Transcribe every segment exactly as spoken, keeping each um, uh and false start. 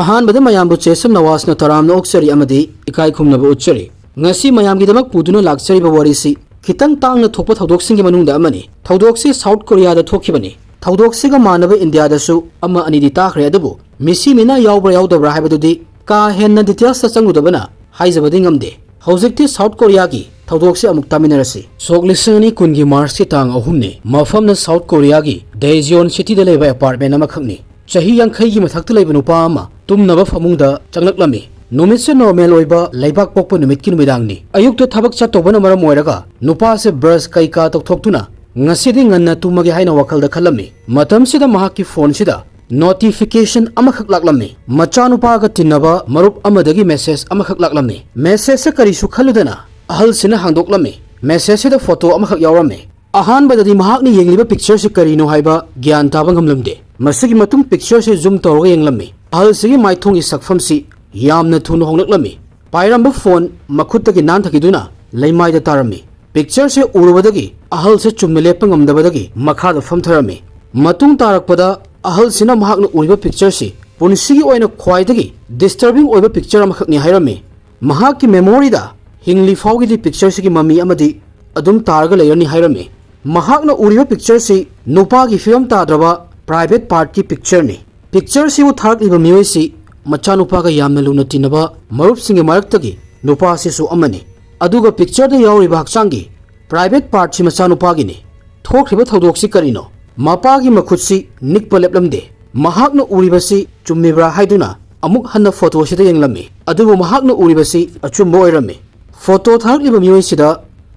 ꯑꯍꯥꯟꯕꯗ ꯃꯌꯥꯝꯕꯨ ꯆꯦꯁꯝ ꯅꯋꯥꯖꯅ ꯇꯔꯥꯝꯅ ꯑꯣꯛꯆꯔꯤ ꯑꯃꯗꯤ ꯏꯀꯥꯏ ꯈꯨꯝꯅꯕ ꯎꯠꯆꯔꯤ꯫ ꯉꯁꯤ ꯃꯌꯥꯝꯒꯤꯗꯃꯛ ꯄꯨꯗꯨꯅ ꯂꯥꯛꯆꯔꯤꯕ ꯋꯥꯔꯤꯁꯤ ꯈꯤꯇꯪ ꯇꯥꯡꯅ ꯊꯣꯛꯄ ꯊꯧꯗꯣꯛꯁꯤꯡꯒꯤ ꯃꯅꯨꯡꯗ ꯑꯃꯅꯤ꯫ ꯊꯧꯗꯣꯛꯁꯤ ꯁꯥꯎꯠ ꯀꯣꯔꯤꯌꯥꯗ ꯊꯣꯛꯈꯤꯕꯅꯤ꯫ ꯊꯧꯗꯣꯛꯁꯤꯒ ꯃꯥꯟꯅꯕ ꯏꯟꯗꯤꯌꯥꯗꯁꯨ ꯑꯃ ꯑꯅꯤꯗꯤ ꯇꯥꯈ꯭ꯔꯦ, ꯑꯗꯨꯕꯨ ꯃꯤꯁꯤ ꯃꯤꯅꯥ ꯌꯥꯎꯕ꯭ꯔꯥ ꯌꯥꯎꯗꯕ꯭ꯔꯥ ꯍꯥꯏꯕꯗꯨꯗꯤ ꯀꯥ ꯍꯦꯟꯅ ꯗꯤꯇꯦꯜꯁꯇ ꯆꯪꯂꯨꯗꯕꯅ ꯍꯥꯏꯖꯕꯗꯤ ꯉꯝꯗꯦ꯫ ꯍꯧꯖꯤꯛꯇꯤ ꯁꯥꯎꯠ ꯀꯣꯔꯤꯌꯥꯒꯤ ꯊꯧꯗꯣꯛꯁꯤ ꯑꯃꯨꯛ ꯇꯥꯃꯤꯟꯅꯔꯁꯤ꯫ ꯁꯣꯛ ꯂꯤꯁꯤꯡ ꯑꯅꯤ ꯀꯨꯟꯒꯤ ꯃꯥꯔꯆꯀꯤ ꯇꯥꯡ ꯑꯍꯨꯝꯅꯤ꯫ ꯃꯐꯝꯅ ꯁꯥꯎꯠ ꯀꯣꯔꯤꯌꯥꯒꯤ ꯗꯦꯖꯤꯌꯣꯟ ꯁꯤꯇꯤꯗ ꯂꯩꯕ ꯑꯦꯄꯥꯔꯠꯃꯦꯟ ꯑꯃꯈꯛꯅꯤ꯫ ꯆꯍꯤ ꯌꯥꯡꯈꯩꯒꯤ ꯃꯊꯛꯇ ꯂꯩꯕ ꯅꯨꯄꯥ ꯑꯃ ꯇꯨꯝꯅꯕ ꯐꯃꯨꯡꯗ ꯆꯪꯂꯛꯂꯝꯃꯤ꯫ ꯅꯨꯃꯤꯠꯁꯦ ꯅꯣꯔꯃꯦꯜ ꯑꯣꯏꯕ ꯂꯩꯕꯥꯛ ꯄꯣꯛꯄ ꯅꯨꯃꯤꯠꯀꯤ ꯅꯨꯃꯤꯗꯥꯡꯅꯤ꯫ ꯑꯌꯨꯛꯇ ꯊꯕꯛ ꯆꯠꯇꯧꯕꯅ ꯃꯔꯝ ꯑꯣꯏꯔꯒ ꯅꯨꯄꯥꯁꯦ ꯕ꯭ꯔꯁ ꯀꯩꯀꯥ ꯇꯧꯊꯣꯛꯇꯨꯅ ꯉꯁꯤꯗꯤ ꯉꯟꯅ ꯇꯨꯝꯃꯒꯦ ꯍꯥꯏꯅ ꯋꯥꯈꯜꯗ ꯈꯜꯂꯝꯃꯤ꯫ ꯃꯇꯝꯁꯤꯗ ꯃꯍꯥꯛꯀꯤ ꯐꯣꯟꯁꯤꯗ ꯅꯣꯇꯤꯐꯤꯀꯦꯁꯟ ꯑꯃꯈꯛ ꯂꯥꯛꯂꯝꯃꯤ꯫ ꯃꯆꯥꯅꯨꯄꯥꯒ ꯇꯤꯟꯅꯕ ꯃꯔꯨꯞ ꯑꯃꯗꯒꯤ ꯃꯦꯁꯦꯖ ꯑꯃꯈꯛ ꯂꯥꯛꯂꯝꯃꯤ꯫ ꯃꯦꯁꯦꯖꯁꯦ ꯀꯔꯤꯁꯨ ꯈꯜꯂꯨꯗꯅ ꯑꯍꯜꯁꯤꯅ ꯍꯥꯡꯗꯣꯛꯂꯝꯃꯤ꯫ ꯃꯦꯁꯦꯖꯁꯤꯗ ꯐꯣꯇꯣ ꯑꯃꯈꯛ ꯌꯥꯎꯔꯝꯃꯤ꯫ ꯑꯍꯥꯟꯕꯗꯗꯤ ꯃꯍꯥꯛꯅ ꯌꯦꯡꯂꯤꯕ ꯄꯤꯛꯆꯔꯁꯤ ꯀꯔꯤꯅꯣ ꯍꯥꯏꯕ ꯒ꯭ꯌꯥꯟ ꯇꯥꯕ ꯉꯝꯂꯝꯗꯦ꯫ ꯃꯁꯤꯒꯤ ꯃꯇꯨꯡ ꯄꯤꯛꯆꯔꯁꯤ ꯖꯨꯝ ꯇꯧꯔꯒ ꯌꯦꯡꯂꯝꯃꯤ꯫ ꯑꯍꯜꯁꯤꯒꯤ ꯃꯥꯏꯊꯣꯡꯒꯤ ꯁꯛꯐꯝꯁꯤ ꯌꯥꯝꯅ ꯊꯨꯅ ꯍꯣꯡꯂꯛꯂꯝꯃꯤ꯫ ꯄꯥꯏꯔꯝꯕ ꯐꯣꯟ ꯃꯈꯨꯠꯇꯒꯤ ꯅꯥꯟꯊꯈꯤꯗꯨꯅ ꯂꯩꯃꯥꯏꯗ ꯇꯥꯔꯝꯃꯤ꯫ ꯄꯤꯛꯆꯔꯁꯤ ꯎꯔꯨꯕꯗꯒꯤ ꯑꯍꯜꯁꯦ ꯆꯨꯝꯅ ꯂꯦꯞꯄ ꯉꯝꯗꯕꯗꯒꯤ ꯃꯈꯥꯗ ꯐꯝꯊꯔꯝꯃꯤ꯫ ꯃꯇꯨꯡ ꯇꯥꯔꯛꯄꯗ ꯑꯍꯜꯁꯤꯅ ꯃꯍꯥꯛꯅ ꯎꯔꯤꯕ ꯄꯤꯛꯆꯔꯁꯤ ꯄꯨꯟꯁꯤꯒꯤ ꯑꯣꯏꯅ ꯈ꯭ꯋꯥꯏꯗꯒꯤ ꯗꯤꯁꯇꯔꯕꯤꯡ ꯑꯣꯏꯕ ꯄꯤꯛꯆꯔ ꯑꯃꯈꯛꯅꯤ ꯍꯥꯏꯔꯝꯃꯤ꯫ ꯃꯍꯥꯛꯀꯤ ꯃꯦꯃꯣꯔꯤꯗ ꯍꯤꯡꯂꯤ ꯐꯥꯎꯒꯤꯗꯤ ꯄꯤꯛꯆꯔꯁꯤꯒꯤ ꯃꯃꯤ ꯑꯃꯗꯤ ꯑꯗꯨꯝ ꯇꯥꯔꯒ ꯂꯩꯔꯅꯤ ꯍꯥꯏꯔꯝꯃꯤ꯫ ꯃꯍꯥꯛꯅ ꯎꯔꯤꯕ ꯄꯤꯛꯆꯔꯁꯤ ꯅꯨꯄꯥꯒꯤ ꯐꯤꯕꯝ ꯇꯥꯗ꯭ꯔꯕ ꯄ꯭ꯔꯥꯏꯚꯦꯠ ꯄꯥꯔꯠꯀꯤ ꯄꯤꯛꯆꯔꯅꯤ꯫ ꯄꯤꯛꯆꯔꯁꯤꯕꯨ ꯊꯥꯔꯛꯂꯤꯕ ꯃꯤꯑꯣꯏꯁꯤ ꯃꯆꯥꯅꯨꯄꯥꯒ ꯌꯥꯝꯅ ꯂꯨꯅ ꯇꯤꯟꯅꯕ ꯃꯔꯨꯞꯁꯤꯡꯒꯤ ꯃꯔꯛꯇꯒꯤ ꯅꯨꯄꯥꯁꯤꯁꯨ ꯑꯃꯅꯤ꯫ ꯑꯗꯨꯒ ꯄꯤꯛꯆꯔꯗ ꯌꯥꯎꯔꯤꯕ ꯍꯛꯆꯥꯡꯒꯤ ꯄ꯭ꯔꯥꯏꯚꯦꯠ ꯄꯥꯔꯠꯁꯤ ꯃꯆꯥꯅꯨꯄꯥꯒꯤꯅꯤ꯫ ꯊꯣꯛꯈ꯭ꯔꯤꯕ ꯊꯧꯗꯣꯛꯁꯤ ꯀꯔꯤꯅꯣ? ꯃꯄꯥꯒꯤ ꯃꯈꯨꯠꯁꯤ ꯅꯤꯛꯄ ꯂꯦꯞꯂꯝꯗꯦ꯫ ꯃꯍꯥꯛꯅ ꯎꯔꯤꯕꯁꯤ ꯆꯨꯝꯃꯤꯕ꯭ꯔꯥ ꯍꯥꯏꯗꯨꯅ ꯑꯃꯨꯛ ꯍꯟꯅ ꯐꯣꯇꯣꯁꯤꯗ ꯌꯦꯡꯂꯝꯃꯤ꯫ ꯑꯗꯨꯕꯨ ꯃꯍꯥꯛꯅ ꯎꯔꯤꯕꯁꯤ ꯑꯆꯨꯝꯕ ꯑꯣꯏꯔꯝꯃꯤ꯫ ꯐꯣꯇꯣ ꯊꯥꯔꯛꯂꯤꯕ ꯃꯤꯑꯣꯏꯁꯤꯗ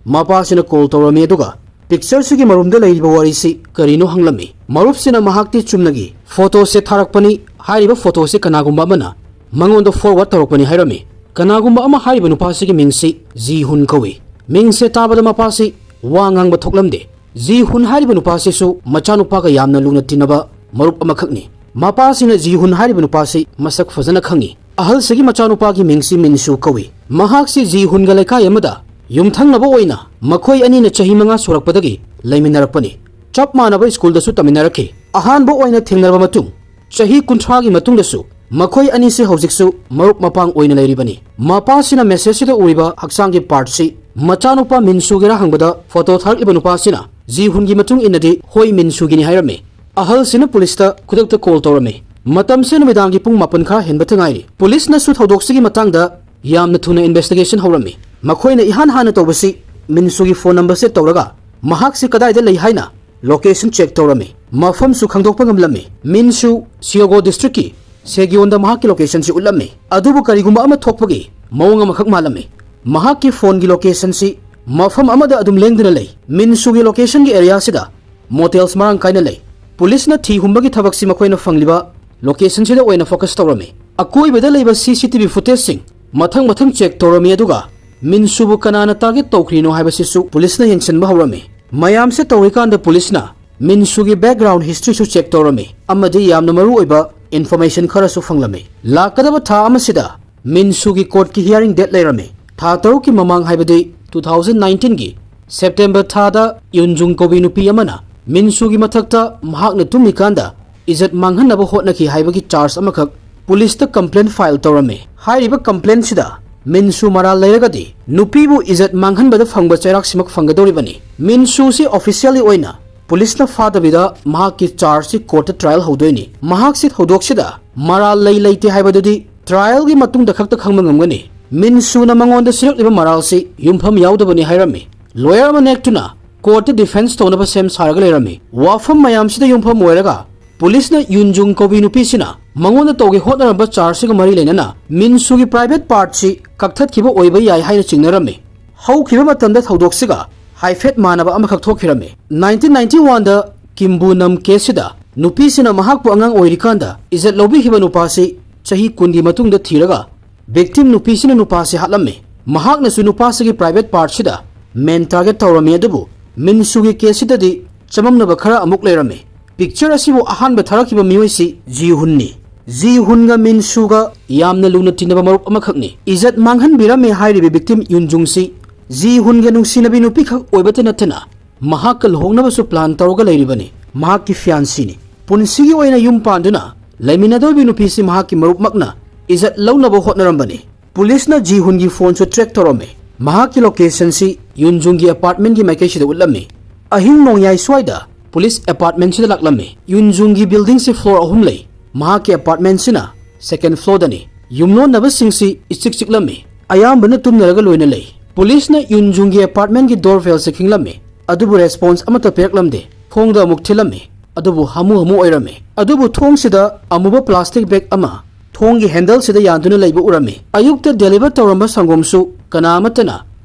ꯃꯄꯥꯁꯤꯅ ꯀꯣꯜ ꯇꯧꯔꯝꯃꯤ, ꯑꯗꯨꯒ ꯄꯤꯛꯆꯔꯁꯤꯒꯤ ꯃꯔꯨꯝꯗ ꯂꯩꯔꯤꯕ ꯋꯥꯔꯤꯁꯤ ꯀꯔꯤꯅꯣ ꯍꯪꯂꯝꯃꯤ꯫ ꯃꯔꯨꯞꯁꯤꯅ ꯃꯍꯥꯛꯇꯤ ꯆꯨꯝꯅꯒꯤ ꯐꯣꯇꯣꯁꯦ ꯊꯥꯔꯛꯄꯅꯤ, ꯍꯥꯏꯔꯤꯕ ꯐꯣꯇꯣꯁꯦ ꯀꯅꯥꯒꯨꯝꯕ ꯑꯃꯅ ꯃꯉꯣꯟꯗ ꯐꯣꯔꯋꯥꯔꯗ ꯇꯧꯔꯛꯄꯅꯤ ꯍꯥꯏꯔꯝꯃꯤ꯫ ꯀꯅꯥꯒꯨꯝꯕ ꯑꯃ ꯍꯥꯏꯔꯤꯕ ꯅꯨꯄꯥꯁꯤꯒꯤ ꯃꯤꯡꯁꯤ ꯖꯤ ꯍꯨꯟ ꯀꯧꯏ꯫ ꯃꯤꯡꯁꯦ ꯇꯥꯕꯗ ꯃꯄꯥꯁꯤ ꯋꯥ ꯉꯥꯡꯕ ꯊꯣꯛꯂꯝꯗꯦ꯫ ꯖꯤ ꯍꯨꯟ ꯍꯥꯏꯔꯤꯕ ꯅꯨꯄꯥꯁꯤꯁꯨ ꯃꯆꯥꯅꯨꯄꯥꯒ ꯌꯥꯝꯅ ꯂꯨꯅ ꯇꯤꯟꯅꯕ ꯃꯔꯨꯞ ꯑꯃꯈꯛꯅꯤ꯫ ꯃꯄꯥꯁꯤꯅ ꯖꯤ ꯍꯨꯟ ꯍꯥꯏꯔꯤꯕ ꯅꯨꯄꯥꯁꯤ ꯃꯁꯛ ꯐꯖꯅ ꯈꯪꯏ꯫ ꯑꯍꯜꯁꯤꯒꯤ ꯃꯆꯥꯅꯨꯄꯥꯒꯤ ꯃꯤꯡꯁꯤ ꯃꯤꯟꯁꯨ ꯀꯧꯏ꯫ ꯃꯍꯥꯛꯁꯤ ꯖꯤ ꯍꯨꯟꯒ ꯂꯩꯀꯥꯏ ꯑꯃꯗ ꯌꯨꯝꯊꯪꯅꯕ ꯑꯣꯏꯅ ꯃꯈꯣꯏ ꯑꯅꯤꯅ ꯆꯍꯤ ꯃꯉꯥ ꯁꯨꯔꯛꯄꯗꯒꯤ ꯂꯩꯃꯤꯟꯅꯔꯛꯄꯅꯤ꯫ ꯆꯞ ꯃꯥꯟꯅꯕ ꯁ꯭ꯀꯨꯜꯗꯁꯨ ꯇꯝꯃꯤꯟꯅꯔꯛꯈꯤ꯫ ꯑꯍꯥꯟꯕ ꯑꯣꯏꯅ ꯊꯦꯡꯅꯔꯕ ꯃꯇꯨꯡ ꯆꯍꯤ ꯀꯨꯟꯊ꯭ꯔꯥꯒꯤ ꯃꯇꯨꯡꯗꯁꯨ ꯃꯈꯣꯏ ꯑꯅꯤꯁꯤ ꯍꯧꯖꯤꯛꯁꯨ ꯃꯔꯨꯞ ꯃꯄꯥꯡ ꯑꯣꯏꯅ ꯂꯩꯔꯤꯕꯅꯤ꯫ ꯃꯄꯥꯁꯤꯅ messageꯁꯤꯗ ꯎꯔꯤꯕ ꯍꯛꯆꯥꯡꯒꯤ partꯁꯤ ꯃꯆꯥꯅꯨꯄꯥ ꯃꯤꯟꯁꯨꯒꯤꯔꯥ ꯍꯪꯕꯗ, photo ꯊꯥꯔꯛꯂꯤꯕ ꯅꯨꯄꯥꯁꯤꯅ ꯖꯤ ꯍꯨꯟꯒꯤ ꯃꯇꯨꯡ ꯏꯟꯅꯗꯤ ꯍꯣꯏ, ꯃꯤꯟꯁꯨꯒꯤꯅꯤ ꯍꯥꯏꯔꯝꯃꯤ꯫ ꯑꯍꯜꯁꯤꯅ policeꯇ ꯈꯨꯗꯛꯇ call ꯇꯧꯔꯝꯃꯤ꯫ ꯃꯇꯝꯁꯦ ꯅꯨꯃꯤꯗꯥꯡꯒꯤ ꯄꯨꯡ ꯃꯥꯄꯟ ꯈꯔ ꯍꯦꯟꯕꯇ ꯉꯥꯏꯔꯤ꯫ Policeꯅꯁꯨ ꯊꯧꯗꯣꯛꯁꯤꯒꯤ ꯃꯇꯥꯡꯗ ꯌꯥꯝꯅ ꯊꯨꯅ investigation ꯍꯧꯔꯝꯃꯤ꯫ ꯃꯈꯣꯏꯅ ꯏꯍꯥꯟ ꯍꯥꯟꯅ ꯇꯧꯕꯁꯤ ꯃꯤꯟꯁꯨꯒꯤ phone numberꯁꯦ ꯇꯧꯔꯒ ꯃꯍꯥꯛꯁꯤ ꯀꯗꯥꯏꯗ ꯂꯩ ꯍꯥꯏꯅ location check ꯇꯧꯔꯝꯃꯤ꯫ ꯃꯐꯝꯁꯨ ꯈꯪꯗꯣꯛꯄ ꯉꯝꯂꯝꯃꯤ꯫ ꯃꯤꯟꯁꯨ ꯁꯤꯌꯣꯒꯣ districtꯀꯤ ꯁꯦꯒꯤꯌꯣꯟꯗ ꯃꯍꯥꯛꯀꯤ locationꯁꯤ ꯎꯠꯂꯝꯃꯤ꯫ ꯑꯗꯨꯕꯨ ꯀꯔꯤꯒꯨꯝꯕ ꯑꯃ ꯊꯣꯛꯄꯒꯤ ꯃꯑꯣꯡ ꯑꯃꯈꯛ ꯃꯥꯜꯂꯝꯃꯤ꯫ ꯃꯍꯥꯛꯀꯤ phoneꯒꯤ locationꯁꯤ ꯃꯐꯝ ꯑꯃꯗ ꯑꯗꯨꯝ ꯂꯦꯡꯗꯨꯅ ꯂꯩ꯫ ꯃꯤꯟꯁꯨꯒꯤ locationꯒꯤ areaꯁꯤꯗ motels ꯃꯔꯥꯡ ꯀꯥꯏꯅ ꯂꯩ꯫ Policeꯅ ꯊꯤ ꯍꯨꯝꯕꯒꯤ ꯊꯕꯛꯁꯤ ꯃꯈꯣꯏꯅ ꯐꯪꯂꯤꯕ locationꯁꯤꯗ ꯑꯣꯏꯅ focus ꯇꯧꯔꯝꯃꯤ꯫ ꯑꯀꯣꯏꯕꯗ ꯂꯩꯕ CCTV footageꯁꯤꯡ ꯃꯊꯪ ꯃꯊꯪ check ꯇꯧꯔꯝꯃꯤ, ꯑꯗꯨꯒ ꯃꯤꯟꯁꯨꯕꯨ ꯀꯅꯥꯅ target ꯇꯧꯈ꯭ꯔꯤꯅꯣ ꯍꯥꯏꯕꯁꯤꯁꯨ policeꯅ ꯌꯦꯡꯁꯤꯟꯕ ꯍꯧꯔꯝꯃꯤ꯫ ꯃꯌꯥꯝꯁꯦ ꯇꯧꯔꯤꯀꯥꯟꯗ policeꯅ ꯃꯤꯟꯁꯨꯒꯤ background historyꯁꯨ check ꯇꯧꯔꯝꯃꯤ ꯑꯃꯗꯤ ꯌꯥꯝꯅ ꯃꯔꯨ ꯑꯣꯏꯕ information ꯈꯔꯁꯨ ꯐꯪꯂꯝꯃꯤ꯫ ꯂꯥꯛꯀꯗꯕ ꯊꯥ ꯑꯃꯁꯤꯗ ꯃꯤꯟꯁꯨꯒꯤ courtꯀꯤ hearing date ꯂꯩꯔꯝꯃꯤ꯫ ꯊꯥ ꯇꯔꯨꯛꯀꯤ ꯃꯃꯥꯡ, ꯍꯥꯏꯕꯗꯤ two thousand nineteenꯒꯤ September ꯊꯥꯗ ꯌꯨꯟꯖꯨꯡ ꯀꯧꯕꯤ ꯅꯨꯄꯤ ꯑꯃꯅ ꯃꯤꯟꯁꯨꯒꯤ ꯃꯊꯛꯇ ꯃꯍꯥꯛꯅ ꯇꯨꯝꯃꯤꯀꯥꯟꯗ ꯏꯖꯠ ꯃꯥꯡꯍꯟꯅꯕ ꯍꯣꯠꯅꯈꯤ ꯍꯥꯏꯕꯒꯤ charge ꯑꯃꯈꯛ policeꯇ complaint file ꯇꯧꯔꯝꯃꯤ꯫ ꯍꯥꯏꯔꯤꯕ complaintꯁꯤꯗ ꯃꯤꯟꯁꯨ ꯃꯔꯥꯜ ꯂꯩꯔꯒꯗꯤ ꯅꯨꯄꯤꯕꯨ ꯏꯖꯠ ꯃꯥꯡꯍꯟꯕꯗ ꯐꯪꯕ ꯆꯩꯔꯥꯛꯁꯤꯃꯛ ꯐꯪꯒꯗꯧꯔꯤꯕꯅꯤ꯫ ꯃꯤꯟꯁꯨꯁꯤ officially ꯑꯣꯏꯅ policeꯅ ꯐꯥꯗꯕꯤꯗ ꯃꯍꯥꯛꯀꯤ chargeꯁꯤ courtꯇ trial ꯍꯧꯗꯣꯏꯅꯤ꯫ ꯃꯍꯥꯛꯁꯤ ꯊꯧꯗꯣꯛꯁꯤꯗ ꯃꯔꯥꯜ ꯂꯩ ꯂꯩꯇꯦ ꯍꯥꯏꯕꯗꯨꯗꯤ trialꯒꯤ ꯃꯇꯨꯡꯗ ꯈꯛꯇ ꯈꯪꯕ ꯉꯝꯒꯅꯤ꯫ ꯃꯤꯟꯁꯨꯅ ꯃꯉꯣꯟꯗ ꯁꯤꯔꯛꯂꯤꯕ ꯃꯔꯥꯜꯁꯤ ꯌꯨꯝꯐꯝ ꯌꯥꯎꯗꯕꯅꯤ ꯍꯥꯏꯔꯝꯃꯤ꯫ Lawyer ꯑꯃ ꯅꯦꯛꯇꯨꯅ courtꯇ defense ꯇꯧꯅꯕ ꯁꯦꯝ ꯁꯥꯔꯒ ꯂꯩꯔꯝꯃꯤ꯫ ꯋꯥꯐꯝ ꯃꯌꯥꯝꯁꯤꯗ ꯌꯨꯝꯐꯝ ꯑꯣꯏꯔꯒ policeꯅ ꯌꯨꯟꯖꯨꯡ ꯀꯧꯕꯤ ꯅꯨꯄꯤꯁꯤꯅ ꯃꯉꯣꯟꯗ ꯇꯧꯒꯦ ꯍꯣꯠꯅꯔꯝꯕ chargeꯁꯤꯒ ꯃꯔꯤ ꯂꯩꯅꯅ ꯃꯤꯟꯁꯨꯒꯤ private partꯁꯤ ꯀꯛꯊꯠꯈꯤꯕ ꯑꯣꯏꯕ ꯌꯥꯏ ꯍꯥꯏꯅ ꯆꯤꯡꯅꯔꯝꯃꯤ꯫ ꯍꯧꯈꯤꯕ ꯃꯇꯝꯗ ꯊꯧꯗꯣꯛꯁꯤꯒ ꯍꯥꯏꯐꯦꯠ ꯃꯥꯟꯅꯕ ꯑꯃꯈꯛ ꯊꯣꯛꯈꯤꯔꯝꯃꯤ꯫ Nineteen ninety oneꯗ ꯀꯤꯝꯕꯨ ꯅꯝ caseꯁꯤꯗ ꯅꯨꯄꯤꯁꯤꯅ ꯃꯍꯥꯛꯄꯨ ꯑꯉꯥꯡ ꯑꯣꯏꯔꯤꯀꯥꯟꯗ ꯏꯖꯠ ꯂꯧꯕꯤꯈꯤꯕ ꯅꯨꯄꯥꯁꯤ ꯆꯍꯤ ꯀꯨꯟꯒꯤ ꯃꯇꯨꯡꯗ ꯊꯤꯔꯒ victim ꯅꯨꯄꯤꯁꯤꯅ ꯅꯨꯄꯥꯁꯤ ꯍꯥꯠꯂꯝꯃꯤ꯫ ꯃꯍꯥꯛꯅꯁꯨ ꯅꯨꯄꯥꯁꯤꯒꯤ private partꯁꯤꯗ main target ꯇꯧꯔꯝꯃꯤ, ꯑꯗꯨꯕꯨ ꯃꯤꯟꯁꯨꯒꯤ caseꯁꯤꯗꯗꯤ ꯆꯃꯝꯅꯕ ꯈꯔ ꯑꯃꯨꯛ ꯂꯩꯔꯝꯃꯤ꯫ Picture ꯑꯁꯤꯕꯨ ꯑꯍꯥꯟꯕ ꯊꯥꯔꯛꯈꯤꯕ ꯃꯤꯑꯣꯏꯁꯤ ꯖꯤ ꯍꯨꯟꯅꯤ꯫ ꯖꯤ ꯍꯨꯟꯒ ꯃꯤꯟꯁꯨꯒ ꯌꯥꯝꯅ ꯂꯨꯅ ꯇꯤꯟꯅꯕ ꯃꯔꯨꯞ ꯑꯃꯈꯛꯅꯤ꯫ ꯏꯖꯠ ꯃꯥꯡꯍꯟꯕꯤꯔꯝꯃꯤ ꯍꯥꯏꯔꯤꯕ victim ꯌꯨꯟꯖꯨꯡꯁꯤ ꯖꯤ ꯍꯨꯟꯒ ꯅꯨꯡꯁꯤꯅꯕꯤ ꯅꯨꯄꯤꯈꯛ ꯑꯣꯏꯕꯇ ꯅꯠꯇꯅ ꯃꯍꯥꯛꯀ ꯂꯨꯍꯣꯡꯅꯕꯁꯨ plan ꯇꯧꯔꯒ ꯂꯩꯔꯤꯕꯅꯤ꯫ ꯃꯍꯥꯛꯀꯤ fianceeꯅꯤ꯫ ꯄꯨꯟꯁꯤꯒꯤ ꯑꯣꯏꯅ ꯌꯨꯝ ꯄꯥꯟꯗꯨꯅ ꯂꯩꯃꯤꯟꯅꯗꯧꯔꯤꯕ ꯅꯨꯄꯤꯁꯤ ꯃꯍꯥꯛꯀꯤ ꯃꯔꯨꯞꯃꯛꯅ ꯏꯖꯠ ꯂꯧꯅꯕ ꯍꯣꯠꯅꯔꯝꯕꯅꯤ꯫ ꯄꯨꯂꯤꯁꯅ ꯖꯤ ꯍꯨꯟꯒꯤ ꯐꯣꯟꯁꯨ ꯇ꯭ꯔꯦꯛ ꯇꯧꯔꯝꯃꯤ꯫ ꯃꯍꯥꯛꯀꯤ ꯂꯣꯀꯦꯁꯟꯁꯤ ꯌꯨꯟꯖꯨꯡꯒꯤ ꯑꯦꯄꯥꯔꯠꯃꯦꯟꯒꯤ ꯃꯥꯏꯀꯩꯁꯤꯗ ꯎꯠꯂꯝꯃꯤ꯫ ꯑꯍꯤꯡ ꯅꯣꯡꯌꯥꯏ ꯁ꯭ꯋꯥꯏꯗ ꯄꯨꯂꯤꯁ ꯑꯦꯄꯥꯔꯠꯃꯦꯟꯁꯤꯗ ꯂꯥꯛꯂꯝꯃꯤ꯫ ꯌꯨꯟꯖꯨꯡꯒꯤ ꯕꯤꯜꯗꯤꯡꯁꯤ ꯐ꯭ꯂꯣꯔ ꯑꯍꯨꯝ ꯂꯩ꯫ ꯃꯍꯥꯛꯀꯤ ꯑꯦꯄꯥꯔꯠꯃꯦꯟꯁꯤꯅ ꯁꯦꯀꯦꯟ ꯐ꯭ꯂꯣꯔꯗꯅꯤ꯫ ꯌꯨꯝꯂꯣꯟꯅꯕꯁꯤꯡꯁꯤ ꯏꯆꯤꯛ ꯆꯤꯛꯂꯝꯃꯤ꯫ ꯑꯌꯥꯝꯕꯅ ꯇꯨꯝꯅꯔꯒ ꯂꯣꯏꯅ ꯂꯩ꯫ ꯄꯨꯂꯤꯁꯅ ꯌꯨꯟꯖꯨꯡꯒꯤ ꯑꯦꯄꯥꯔꯠꯃꯦꯟꯒꯤ ꯗꯣꯔ ꯕꯦꯜꯁꯦ ꯈꯤꯡꯂꯝꯃꯤ꯫ ꯑꯗꯨꯕꯨ ꯔꯦꯁꯄꯣꯟꯁ ꯑꯃꯠꯇ ꯄꯤꯔꯛꯂꯝꯗꯦ꯫ ꯊꯣꯡꯗ ꯑꯃꯨꯛ ꯊꯤꯜꯂꯝꯃꯤ꯫ ꯑꯗꯨꯕꯨ ꯍꯥꯃꯨ ꯍꯥꯃꯨ ꯑꯣꯏꯔꯝꯃꯤ꯫ ꯑꯗꯨꯕꯨ ꯊꯣꯡꯁꯤꯗ ꯑꯃꯨꯕ ꯄ꯭ꯂꯥꯁꯇꯤꯛ ꯕꯦꯒ ꯑꯃ ꯊꯣꯡꯒꯤ ꯍꯦꯟꯗꯜꯁꯤꯗ ꯌꯥꯟꯗꯨꯅ ꯂꯩꯕ ꯎꯔꯝꯃꯤ꯫ ꯑꯌꯨꯛꯇ ꯗꯦꯂꯤꯚꯔ ꯇꯧꯔꯝꯕ ꯁꯪꯒꯣꯝꯁꯨ ꯀꯅꯥ ꯑꯃꯠꯇꯅ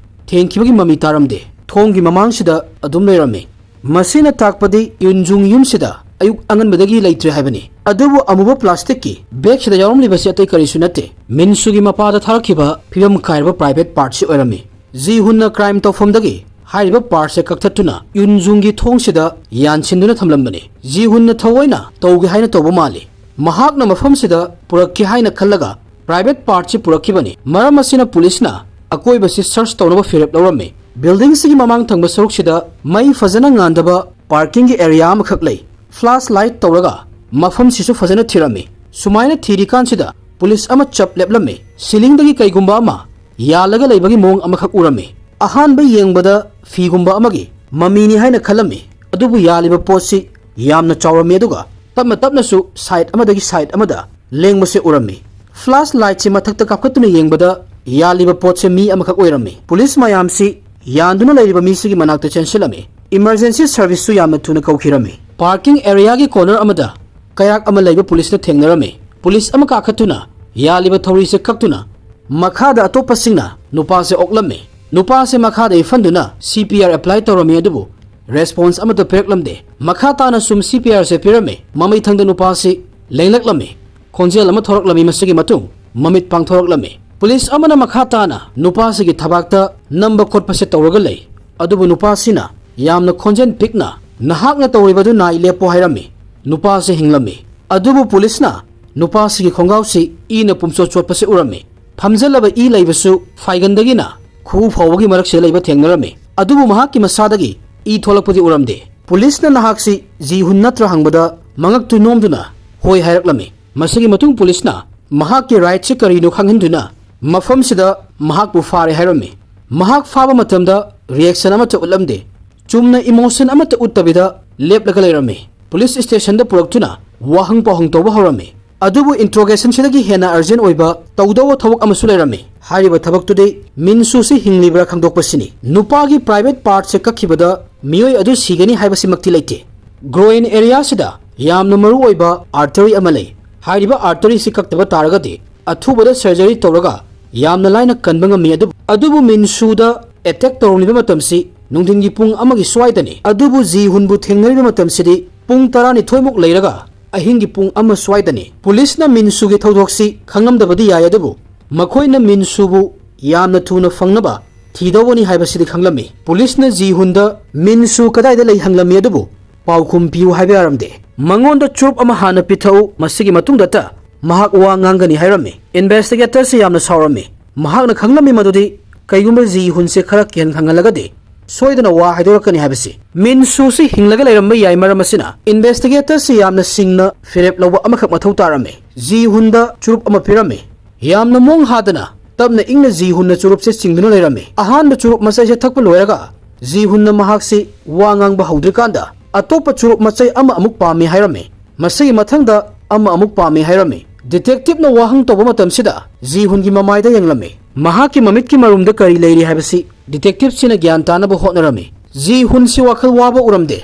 ꯊꯦꯡꯈꯤꯕꯒꯤ ꯃꯃꯤ ꯇꯥꯔꯝꯗꯦ꯫ ꯊꯣꯡꯒꯤ ꯃꯃꯥꯡꯁꯤꯗ ꯑꯗꯨꯝ ꯂꯩꯔꯝꯃꯤ꯫ ꯃꯁꯤꯅ ꯇꯥꯛꯄꯗꯤ ꯌꯨꯟꯖꯨꯡ ꯌꯨꯝꯁꯤꯗ ꯑꯌꯨꯛ ꯑꯉꯟꯕꯗꯒꯤ ꯂꯩꯇ꯭ꯔꯦ ꯍꯥꯏꯕꯅꯤ꯫ ꯑꯗꯨꯕꯨ ꯑꯃꯨꯕ ꯄ꯭ꯂꯥꯁꯇꯤꯛꯀꯤ ꯕꯦꯒꯁꯤꯗ ꯌꯥꯎꯔꯝꯂꯤꯕꯁꯤ ꯑꯇꯩ ꯀꯔꯤꯁꯨ ꯅꯠꯇꯦ, ꯃꯤꯟꯁꯨꯒꯤ ꯃꯄꯥꯗ ꯊꯥꯔꯛꯈꯤꯕ ꯐꯤꯕꯝ ꯀꯥꯏꯔꯕ ꯄ꯭ꯔꯥꯏꯚꯦꯠ ꯄꯥꯔꯠꯁꯤ ꯑꯣꯏꯔꯝꯃꯤ꯫ ꯖꯤ ꯍꯨꯟꯅ ꯀ꯭ꯔꯥꯏꯝ ꯇꯧꯐꯝꯗꯒꯤ ꯍꯥꯏꯔꯤꯕ ꯄꯥꯔꯠꯁꯦ ꯀꯛꯊꯠꯇꯨꯅ ꯌꯨꯟꯖꯨꯡꯒꯤ ꯊꯣꯡꯁꯤꯗ ꯌꯥꯟꯁꯤꯟꯗꯨꯅ ꯊꯝꯂꯝꯕꯅꯤ꯫ ꯖꯤ ꯍꯨꯟꯅ ꯊꯑꯣꯏꯅ ꯇꯧꯒꯦ ꯍꯥꯏꯅ ꯇꯧꯕ ꯃꯥꯜꯂꯤ꯫ ꯃꯍꯥꯛꯅ ꯃꯐꯝꯁꯤꯗ ꯄꯨꯔꯛꯀꯦ ꯍꯥꯏꯅ ꯈꯜꯂꯒ ꯄ꯭ꯔꯥꯏꯚꯦꯠ ꯄꯥꯔꯠꯁꯤ ꯄꯨꯔꯛꯈꯤꯕꯅꯤ꯫ ꯃꯔꯝ ꯑꯁꯤꯅ ꯄꯨꯂꯤꯁꯅ ꯑꯀꯣꯏꯕꯁꯤ ꯁꯔꯆ ꯇꯧꯅꯕ ꯐꯤꯔꯦꯞ ꯂꯧꯔꯝꯃꯤ꯫ ꯕꯤꯜꯗꯤꯡꯁꯤꯒꯤ ꯃꯃꯥꯡ ꯊꯪꯕ ꯁꯔꯨꯛꯁꯤꯗ ꯃꯩ ꯐꯖꯅ ꯉꯥꯟꯗꯕ ꯄꯥꯔꯀꯤꯡꯒꯤ ꯑꯦꯔꯤꯌꯥ ꯑꯃꯈꯛ ꯂꯩ꯫ ꯐ꯭ꯂꯥꯁ ꯂꯥꯏꯠ ꯇꯧꯔꯒ ꯃꯐꯝꯁꯤꯁꯨ ꯐꯖꯅ ꯊꯤꯔꯝꯃꯤ꯫ ꯁꯨꯃꯥꯏꯅ ꯊꯤꯔꯤꯀꯥꯟꯁꯤꯗ ꯄꯨꯂꯤꯁ ꯑꯃ ꯆꯞ ꯂꯦꯞꯂꯝꯃꯤ꯫ ꯁꯤꯂꯤꯡꯗꯒꯤ ꯀꯩꯒꯨꯝꯕ ꯑꯃ ꯌꯥꯜꯂꯒ ꯂꯩꯕꯒꯤ ꯃꯑꯣꯡ ꯑꯃꯈꯛ ꯎꯔꯝꯃꯤ꯫ ꯑꯍꯥꯟꯕ ꯌꯦꯡꯕꯗ ꯐꯤꯒꯨꯝꯕ ꯑꯃꯒꯤ ꯃꯃꯤꯅꯤ ꯍꯥꯏꯅ ꯈꯜꯂꯝꯃꯤ, ꯑꯗꯨꯕꯨ ꯌꯥꯜꯂꯤꯕ ꯄꯣꯠꯁꯤ ꯌꯥꯝꯅ ꯆꯥꯎꯔꯝꯃꯤ, ꯑꯗꯨꯒ ꯇꯞꯅ ꯇꯞꯅꯁꯨ ꯁꯥꯏꯠ ꯑꯃꯗꯒꯤ ꯁꯥꯏꯠ ꯑꯃꯗ ꯂꯦꯡꯕꯁꯦ ꯎꯔꯝꯃꯤ꯫ ꯐ꯭ꯂꯥꯁ ꯂꯥꯏꯠꯁꯤ ꯃꯊꯛꯇ ꯀꯥꯞꯈꯠꯇꯨꯅ ꯌꯦꯡꯕꯗ ꯌꯥꯜꯂꯤꯕ ꯄꯣꯠꯁꯦ ꯃꯤ ꯑꯃꯈꯛ ꯑꯣꯏꯔꯝꯃꯤ꯫ ꯄꯨꯂꯤꯁ ꯃꯌꯥꯝꯁꯤ ꯌꯥꯟꯗꯨꯅ ꯂꯩꯔꯤꯕ ꯃꯤꯁꯤꯒꯤ ꯃꯅꯥꯛꯇ ꯆꯦꯟꯁꯤꯜꯂꯝꯃꯤ꯫ ꯏꯃꯔꯖꯦꯟꯁꯤ ꯁꯔꯚꯤꯁꯁꯨ ꯌꯥꯝꯅ ꯊꯨꯅ ꯀꯧꯈꯤꯔꯝꯃꯤ꯫ ꯄꯥꯔꯀꯤꯡ ꯑꯦꯔꯤꯌꯥꯒꯤ ꯀꯣꯔꯅꯔ ꯑꯃꯗ ꯀꯌꯥꯛ ꯑꯃ ꯂꯩꯕ ꯄꯨꯂꯤꯁꯅ ꯊꯦꯡꯅꯔꯝꯃꯤ꯫ ꯄꯨꯂꯤꯁ ꯑꯃ ꯀꯥꯈꯠꯇꯨꯅ ꯌꯥꯜꯂꯤꯕ ꯊꯧꯔꯤꯁꯦ ꯀꯛꯇꯨꯅ ꯃꯈꯥꯗ ꯑꯇꯣꯞꯄꯁꯤꯡꯅ ꯅꯨꯄꯥꯁꯦ ꯑꯣꯛꯂꯝꯃꯤ꯫ ꯅꯨꯄꯥꯁꯦ ꯃꯈꯥꯗ ꯏꯐꯟꯗꯨꯅ ꯁꯤ ꯄꯤ ꯑꯥꯔ ꯑꯦꯄ꯭ꯂꯥꯏ ꯇꯧꯔꯝꯃꯤ, ꯑꯗꯨꯕꯨ ꯔꯦꯁꯄꯣꯟꯁ ꯑꯃꯠꯇ ꯄꯤꯔꯛꯂꯝꯗꯦ꯫ ꯃꯈꯥ ꯇꯥꯅ ꯁꯨꯝ ꯁꯤ ꯄꯤ ꯑꯥꯔꯁꯦ ꯄꯤꯔꯝꯃꯤ꯫ ꯃꯃꯩꯊꯪꯗ ꯅꯨꯄꯥꯁꯤ ꯂꯦꯡꯂꯛꯂꯝꯃꯤ꯫ ꯈꯣꯟꯖꯦꯜ ꯑꯃ ꯊꯣꯔꯛꯂꯝꯃꯤ꯫ ꯃꯁꯤꯒꯤ ꯃꯇꯨꯡ ꯃꯃꯤꯠ ꯄꯥꯡꯊꯣꯔꯛꯂꯝꯃꯤ꯫ ꯄꯨꯂꯤꯁ ꯑꯃꯅ ꯃꯈꯥ ꯇꯥꯅ ꯅꯨꯄꯥꯁꯤꯒꯤ ꯊꯕꯥꯛꯇ ꯅꯝꯕ ꯈꯣꯠꯄꯁꯦ ꯇꯧꯔꯒ ꯂꯩ, ꯑꯗꯨꯕꯨ ꯅꯨꯄꯥꯁꯤꯅ ꯌꯥꯝꯅ ꯈꯣꯟꯖꯦꯜ ꯄꯤꯛꯅ, "ꯅꯍꯥꯛꯅ ꯇꯧꯔꯤꯕꯗꯨ ꯅꯥꯏ, ꯂꯦꯞꯄꯣ" ꯍꯥꯏꯔꯝꯃꯤ꯫ ꯅꯨꯄꯥꯁꯤ ꯍꯤꯡꯂꯝꯃꯤ꯫ ꯑꯗꯨꯕꯨ ꯄꯨꯂꯤꯁꯅ ꯅꯨꯄꯥꯁꯤꯒꯤ ꯈꯣꯡꯒꯥꯎꯁꯤ ꯏꯅ ꯄꯨꯝꯆꯣꯠ ꯆꯣꯠꯄꯁꯤ ꯎꯔꯝꯃꯤ꯫ ꯐꯝꯖꯜꯂꯕ ꯏ ꯂꯩꯕꯁꯨ ꯐꯥꯏꯒꯟꯗꯒꯤꯅ ꯈꯨꯎ ꯐꯥꯎꯕꯒꯤ ꯃꯔꯛꯁꯤꯗ ꯂꯩꯕ ꯊꯦꯡꯅꯔꯝꯃꯤ꯫ ꯑꯗꯨꯕꯨ ꯃꯍꯥꯛꯀꯤ ꯃꯁꯥꯗꯒꯤ ꯏ ꯊꯣꯛꯂꯛꯄꯗꯤ ꯎꯔꯝꯗꯦ꯫ ꯄꯨꯂꯤꯁꯅ ꯅꯍꯥꯛꯁꯤ ꯖꯤ ꯍꯨꯟ ꯅꯠꯇ꯭ꯔꯥ ꯍꯪꯕꯗ ꯃꯉꯛꯇꯨ ꯅꯣꯝꯗꯨꯅ ꯍꯣꯏ ꯍꯥꯏꯔꯛꯂꯝꯃꯤ꯫ ꯃꯁꯤꯒꯤ ꯃꯇꯨꯡ ꯄꯨꯂꯤꯁꯅ ꯃꯍꯥꯛꯀꯤ ꯔꯥꯏꯠꯁꯤ ꯀꯔꯤꯅꯣ ꯈꯪꯍꯟꯗꯨꯅ ꯃꯐꯝꯁꯤꯗ ꯃꯍꯥꯛꯄꯨ ꯐꯥꯔꯦ ꯍꯥꯏꯔꯝꯃꯤ꯫ ꯃꯍꯥꯛ ꯐꯥꯕ ꯃꯇꯝꯗ ꯔꯤꯌꯦꯛꯁꯟ ꯑꯃꯠꯇ ꯎꯠꯂꯝꯗꯦ꯫ ꯆꯨꯝꯅ ꯏꯃꯣꯁꯟ ꯑꯃꯠꯇ ꯎꯠꯇꯕꯤꯗ ꯂꯦꯞꯂꯒ ꯂꯩꯔꯝꯃꯤ꯫ ꯄꯨꯂꯤꯁ ꯁ꯭ꯇꯦꯁꯟꯗ ꯄꯨꯔꯛꯇꯨꯅ ꯋꯥꯍꯪ ꯄꯥꯎꯍꯪ ꯇꯧꯕ ꯍꯧꯔꯝꯃꯤ꯫ ꯑꯗꯨꯕꯨ ꯏꯟꯇ꯭ꯔꯣꯒꯦꯁꯟꯁꯤꯗꯒꯤ ꯍꯦꯟꯅ ꯑꯔꯖꯦꯟ ꯑꯣꯏꯕ ꯇꯧꯗꯧꯕ ꯊꯕꯛ ꯑꯃꯁꯨ ꯂꯩꯔꯝꯃꯤ꯫ ꯍꯥꯏꯔꯤꯕ ꯊꯕꯛꯇꯨꯗꯤ ꯃꯤꯟꯁꯨꯁꯤ ꯍꯤꯡꯂꯤꯕ꯭ꯔꯥ ꯈꯪꯗꯣꯛꯄꯁꯤꯅꯤ꯫ ꯅꯨꯄꯥꯒꯤ ꯄ꯭ꯔꯥꯏꯚꯦꯠ ꯄꯥꯔꯠꯁꯦ ꯀꯛꯈꯤꯕꯗ ꯃꯤꯑꯣꯏ ꯑꯗꯨ ꯁꯤꯒꯅꯤ ꯍꯥꯏꯕꯁꯤꯃꯛꯇꯤ ꯂꯩꯇꯦ꯫ ꯒ꯭ꯔꯣꯏꯟ ꯑꯦꯔꯤꯌꯥꯁꯤꯗ ꯌꯥꯝꯅ ꯃꯔꯨ ꯑꯣꯏꯕ ꯑꯥꯔꯇꯔꯤ ꯑꯃ ꯂꯩ꯫ ꯍꯥꯏꯔꯤꯕ ꯑꯥꯔꯇꯔꯤꯁꯤ ꯀꯛꯇꯕ ꯇꯥꯔꯒꯗꯤ ꯑꯊꯨꯕꯗ ꯁꯔꯖꯔꯤ ꯇꯧꯔꯒ ꯌꯥꯝꯅ ꯂꯥꯏꯅ ꯀꯟꯕ ꯉꯝꯃꯤ꯫ ꯑꯗꯨꯕꯨ, ꯑꯗꯨꯕꯨ ꯃꯤꯟꯁꯨꯗ ꯑꯦꯇꯦꯛ ꯇꯧꯔꯝꯂꯤꯕ ꯃꯇꯝꯁꯤ ꯅꯨꯡꯊꯤꯟꯒꯤ ꯄꯨꯡ ꯑꯃꯒꯤ ꯁ꯭ꯋꯥꯏꯗꯅꯤ꯫ ꯑꯗꯨꯕꯨ ꯖꯤ ꯍꯨꯟꯕꯨ ꯊꯦꯡꯅꯔꯤꯕ ꯃꯇꯝꯁꯤꯗꯤ ꯄꯨꯡ ꯇꯔꯥꯅꯤꯊꯣꯏꯃꯨꯛ ꯂꯩꯔꯒ ꯑꯍꯤꯡꯒꯤ ꯄꯨꯡ ꯑꯃ ꯁ꯭ꯋꯥꯏꯗꯅꯤ꯫ ꯄꯨꯂꯤꯁꯅ ꯃꯤꯟꯁꯨꯒꯤ ꯊꯧꯗꯣꯛꯁꯤ ꯈꯪꯂꯝꯗꯕꯗꯤ ꯌꯥꯏ, ꯑꯗꯨꯕꯨ ꯃꯈꯣꯏꯅ ꯃꯤꯟꯁꯨꯕꯨ ꯌꯥꯝꯅ ꯊꯨꯅ ꯐꯪꯅꯕ ꯊꯤꯗꯧꯕꯅꯤ ꯍꯥꯏꯕꯁꯤꯗꯤ ꯈꯪꯂꯝꯃꯤ꯫ ꯄꯨꯂꯤꯁꯅ ꯖꯤ ꯍꯨꯟꯗ ꯃꯤꯟꯁꯨ ꯀꯗꯥꯏꯗ ꯂꯩ ꯍꯪꯂꯝꯃꯤ, ꯑꯗꯨꯕꯨ ꯄꯥꯎꯈꯨꯝ ꯄꯤꯌꯨ ꯍꯥꯏꯕ ꯌꯥꯔꯝꯗꯦ꯫ ꯃꯉꯣꯟꯗ ꯆꯨꯔꯨꯞ ꯑꯃ ꯍꯥꯟꯅ ꯄꯤꯊꯛꯎ, ꯃꯁꯤꯒꯤ ꯃꯇꯨꯡꯗꯇ ꯃꯍꯥꯛ ꯋꯥ ꯉꯥꯡꯒꯅꯤ ꯍꯥꯏꯔꯝꯃꯤ꯫ ꯏꯟꯚꯦꯁꯇꯤꯒꯦꯇꯔꯁꯤ ꯌꯥꯝꯅ ꯁꯥꯎꯔꯝꯃꯤ꯫ ꯃꯍꯥꯛꯅ ꯈꯪꯂꯝꯃꯤ ꯃꯗꯨꯗꯤ ꯀꯩꯒꯨꯝꯕ ꯖꯤ ꯍꯨꯟꯁꯦ ꯈꯔ ꯀꯤꯍꯟ ꯈꯪꯍꯜꯂꯒꯗꯤ ꯁꯣꯏꯗꯅ ꯋꯥ ꯍꯥꯏꯗꯣꯔꯛꯀꯅꯤ ꯍꯥꯏꯕꯁꯤ꯫ ꯃꯤꯟꯁꯨꯁꯤ ꯍꯤꯡꯂꯒ ꯂꯩꯔꯝꯕ ꯌꯥꯏ, ꯃꯔꯝ ꯑꯁꯤꯅ ꯏꯟꯚꯦꯁꯇꯤꯒꯦꯇꯔꯁꯤ ꯌꯥꯝꯅ ꯁꯤꯡꯅ ꯐꯤꯔꯦꯞ ꯂꯧꯕ ꯑꯃꯈꯛ ꯃꯊꯧ ꯇꯥꯔꯝꯃꯤ꯫ ꯖꯤ ꯍꯨꯟꯗ ꯆꯨꯔꯨꯞ ꯑꯃ ꯄꯤꯔꯝꯃꯤ꯫ ꯌꯥꯝꯅ ꯃꯣꯡ ꯍꯥꯗꯅ ꯇꯞꯅ ꯏꯪꯅ ꯖꯤ ꯍꯨꯟꯅ ꯆꯨꯔꯨꯞꯁꯦ ꯆꯤꯡꯗꯨꯅ ꯂꯩꯔꯝꯃꯤ꯫ ꯑꯍꯥꯟꯕ ꯆꯨꯔꯨꯞ ꯃꯆꯩꯁꯦ ꯊꯛꯄ ꯂꯣꯏꯔꯒ ꯖꯤ ꯍꯨꯟꯅ ꯃꯍꯥꯛꯁꯤ ꯋꯥ ꯉꯥꯡꯕ ꯍꯧꯗ꯭ꯔꯤꯀꯥꯟꯗ ꯑꯇꯣꯞꯄ ꯆꯨꯔꯨꯞ ꯃꯆꯩ ꯑꯃ ꯑꯃꯨꯛ ꯄꯥꯝꯃꯤ ꯍꯥꯏꯔꯝꯃꯤ꯫ ꯃꯁꯤꯒꯤ ꯃꯊꯪꯗ ꯑꯃ ꯑꯃꯨꯛ ꯄꯥꯝꯃꯤ ꯍꯥꯏꯔꯝꯃꯤ꯫ ꯗꯤꯇꯦꯛꯇꯤꯚꯅ ꯋꯥꯍꯪ ꯇꯧꯕ ꯃꯇꯝꯁꯤꯗ ꯖꯤ ꯍꯨꯟꯒꯤ ꯃꯃꯥꯏꯗ ꯌꯦꯡꯂꯝꯃꯤ꯫ ꯃꯍꯥꯛꯀꯤ ꯃꯃꯤꯠꯀꯤ ꯃꯔꯨꯝꯗ ꯀꯔꯤ ꯂꯩꯔꯤ ꯍꯥꯏꯕꯁꯤ ꯗꯤꯇꯦꯛꯇꯤꯚꯁꯤꯅ ꯒ꯭ꯌꯥꯟ ꯇꯥꯅꯕ ꯍꯣꯠꯅꯔꯝꯃꯤ꯫ ꯖꯤ ꯍꯨꯟꯁꯤ ꯋꯥꯈꯜ ꯋꯥꯕ ꯎꯔꯝꯗꯦ꯫